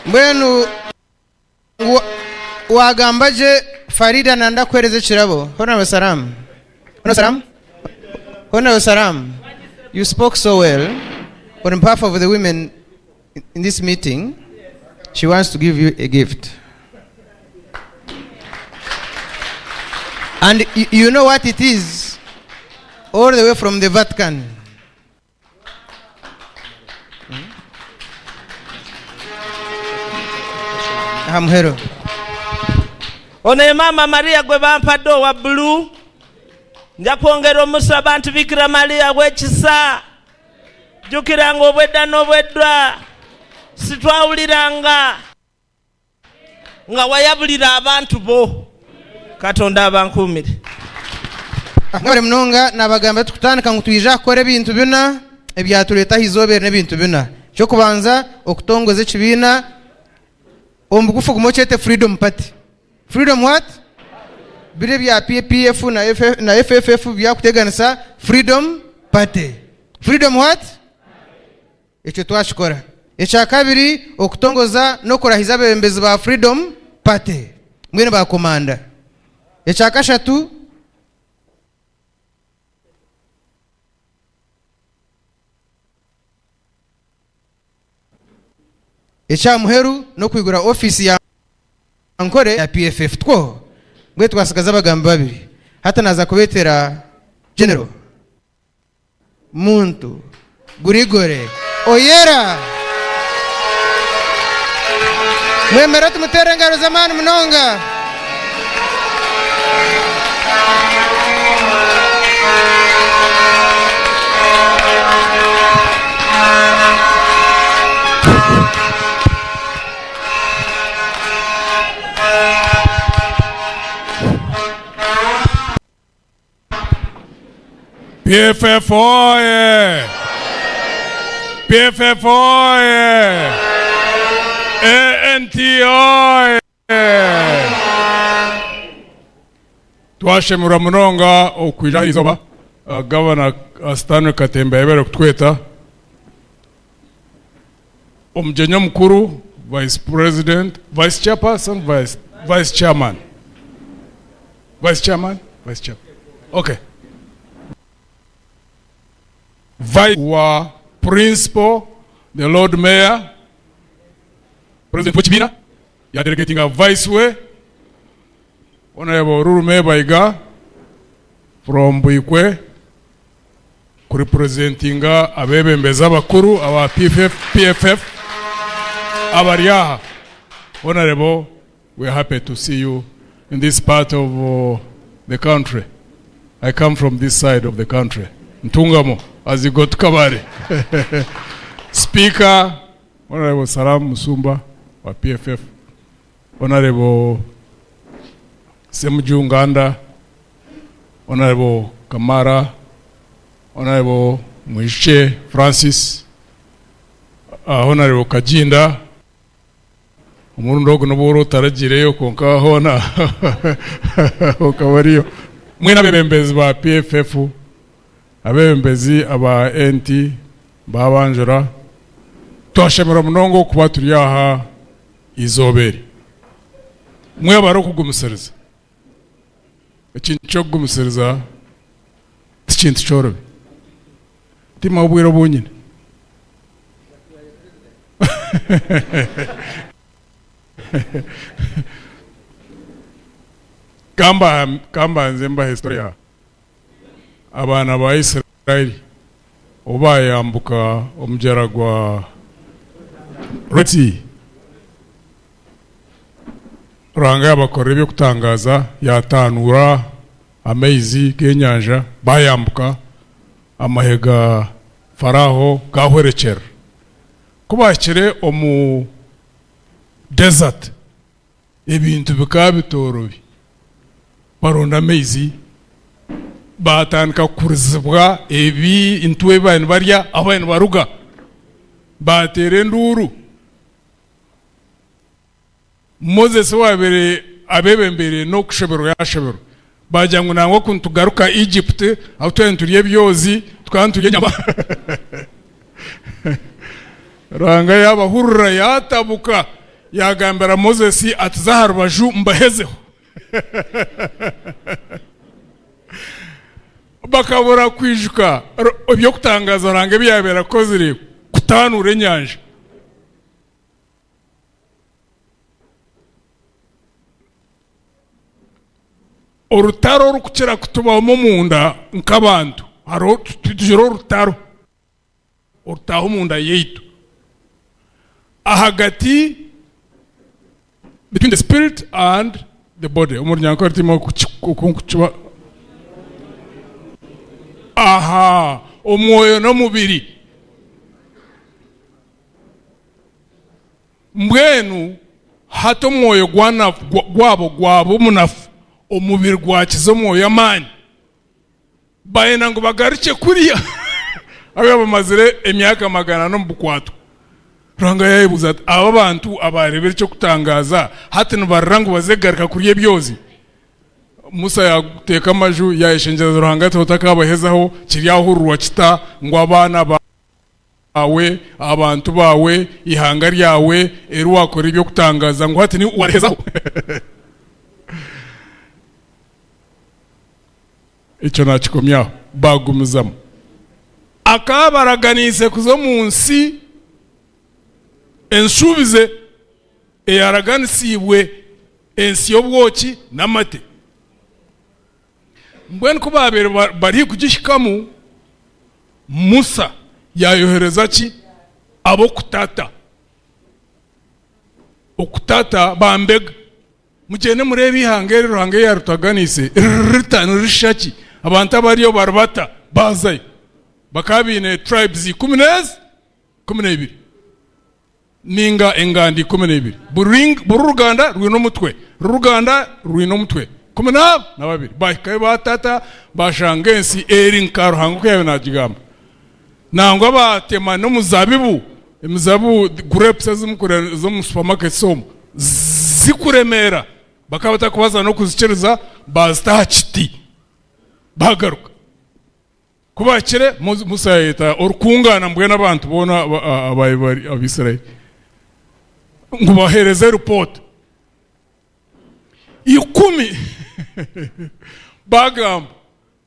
Mbwenu ngu waagamba gye Farida nanda kukuheereza ekirabo. Honorable Salam. Honorable Salam. Honorable Salam. You spoke so well. On behalf of the women in this meeting, she wants to give you a gift. And you know what it is? All the way from the Vatican. Aha muheru. Ono ye maama Maria gwe bampadde owa bbulu. Nja kwongera omusaba nti Bikira Maria w'ekisa, jjukiranga obwedda n'obwedda sitwawuliranga nga wayabulira abantu bo. Katonda abankuumire. Mwebare munonga nabagambira tukutandika ngu twija kukora ebintu bina ebyatureeta aha izooba eri n'ebintu bina. Eky'okubanza okutongoza ekibiina omu bugufu guma okyete Freedom Party. Freedom what? Biri ebya PPF na FFF byakuteganisa Freedom Party. Freedom what? Ekyo twakikora. Ekyakabiri, okutongoza n'okurahiza abeebembezi ba Freedom Party mbwenu ba komanda. Ekyakashatu, Ekyaha muheru n'okwigura ofiisi ya Ankole ya PFF two mbwenu twasigaza abagambi babiri. Hati naaza kubeetera General. Muntu Gurigore Oyera. Mwemere tumuteere engaro z'amaani munonga. PFF oye! PFF oye! ANT oye! Twashemererwa munonga okwija aha izooba Gavana Stanley Katemba yabere kutweta. Omugyenyi omukuru Vice President, Vice Chairperson, Vice, Vice Chairman. Vice Chairman? Vice Chairman. Okay. Vice wa Principal, the Lord Mayor, President w'ekibiina, ya delegatinga Vice we, Honorable Rurume Baiga from Buikwe, kurepresentinga abeebembezi abakuru aba PFF abari aha. Honorable, we are happy to see you in this part of uh, the country. I come from this side of the country. Ntungamo, as you go to Kabale. Speaker, Honorable Salam Musumba wa PFF. Honorable Semujju Nganda, Honorable Kamara, Honorable Mwishe Francis, uh, Honorable Kaginda, omurundi ogu n'obu ori otaragiireyo kwonka hoona okaba oriyo. Mwena abeebembezi ba PFF, abeebembezi aba NT baabanjura, twashemererwa munonga okuba turi aha eizooba eri. Mwebare okugumisiriza. Ekintu ky'okugumisiriza ti kintu kyorobi. Tiimuha obwire obu nyine. Ka mbanze mbahe story aha. Abaana ba Israeli obu baayambuka omugyera gwa Red Sea, Ruhanga yaabakorera eby'okutangaaza, yaataanuura amaizi g'enyanja, baayambuka, amahe ga Faraaho gaahwerekyerera. Ku baahikire omu desert, ebintu bikaba bitoorobi. Baronda amaizi, Baatandika kukurizibwa ebintu ebi baabaire nibarya ahu baabaire nibaruga. Baateera enduuru. Moses owaabaire abeebembeire n'okushoberwa yaashoberwa. Baagira ngu nangwa ku nitugaruka Egypt ahu twaba niturya ebyozi, tukaba niturya enyama. Ruhanga yaabahurira yaatabuka, yaagambira Moses ati, Za aha rubaju mbahezeho. Bakabura kwijuka eby'okutangaaza Ruhanga ebi yaabaire akozire kutaanuura enyanja. Orutaro orukukira kutubamu omunda nk'abantu, hariho tugira orutaro orutaaha omunda yaitu ahagati between the spirit and the body omu runyankore tihaine oku nkukiba aha omwoyo n'omubiri. Mbwenu hati omwoyo gwabo gwaba omunafu, omubiri gwakiza omwoyo amaani. Bayenda ngu bagarukye kuriya ahu bamazire emyaka 400 omu bukwatwa. Ruhanga yayebuuza ati, Aba bantu abaareebire eky'okutangaaza hati nibarira ngu baze kugaruka kurya ebyozi? Musa yaateeka amaju yaayeshengyereza Ruhanga ati, Otakaabahezaho, kiryahurirwa kita ngu abaana baawe, abantu baawe, eihanga ryawe eri waakora eby'okutangaaza ngu hati niiwe waarihezaho? Ekyo naakikomya aho. Baagumizamu. Akaba abaraganiise kuza omu nsi enshuubize eyaraganisiibwe, ensi y'obwoki n'amate. Mbwenu ku baabaire bari kugihikamu, Musa yaayohereza ki? Ab'okutata. Okutata bambega. Mugyende mureebe eihanga eri Ruhanga eri yaarutaganiise rita, nirishusha ki? Abantu abariyo bari bata? Baazayo. Bakaba baine tribes ikumi n'ezi? 12. Nainga enganda 12. Buri ruganda rwine omutwe. Buri ruganda rwine omutwe. 12. Baahikayo baatata, baashanga ensi eri nka Ruhanga oku yaabaire naagigamba. Nangwa baatema n'omuzabibu, emizabibu, grapes ezi murikureeba ez'omu supermarkets omu, zikuremeera, bakaba batarikubaasa n'okuzikiriza, baazita aha kiti, baagaruka. Ku baahikire, Musa yaayeta orukungaana mbwenu abantu boona abaabaire bari Abaisraeli ngu baheereze ripoota. Ikumi baagamba.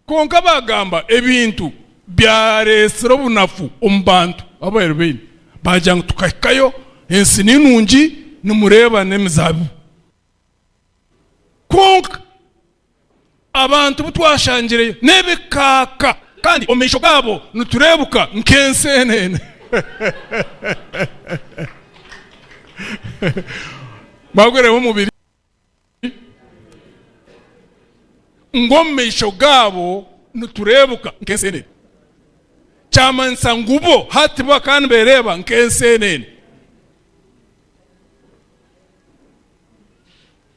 Kwonka baagamba ebintu byareetsire obunafu omu bantu abu baabaire baine. Baagira ngu, Tukahikayo, ensi ni nungi, nimureeba n'emizaabibu. Kwonka abantu bu twashangireyo n'ebikaaka, kandi omu maisho gaabo nitureebuka nk'enseenene. Baagureba omubiri. Ngu omu maisho gaabo nitureebuka nk'enseenene. Kyamanyisa ngu bo hati bo bakaba nibeereeba nk'enseenene.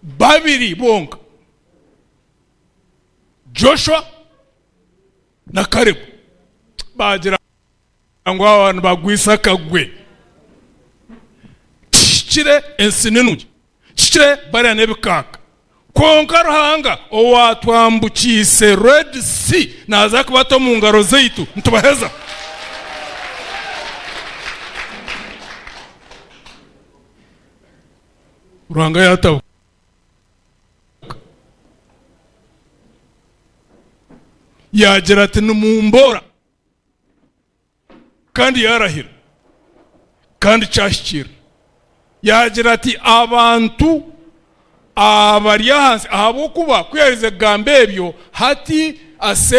Babiri bonka, Joshua na Kalebu, baagira ngu aba nibagwisa akagwe. Kihikire ensi ni nungi. Kihikire bariya n'ebikaaka. Kwonka Ruhanga owaatwambukiise Red Sea naaza kubata omu ngaro zaitu nitubaheza. Ruhanga yaatabuka. Yaagira ati, Nimumbora. Kandi yaarahira, kandi kyahikiirira. Yaagira ati, Abantu abari ahansi, ahabw'okuba ku yaaherize kugamba ebyo, hati ase.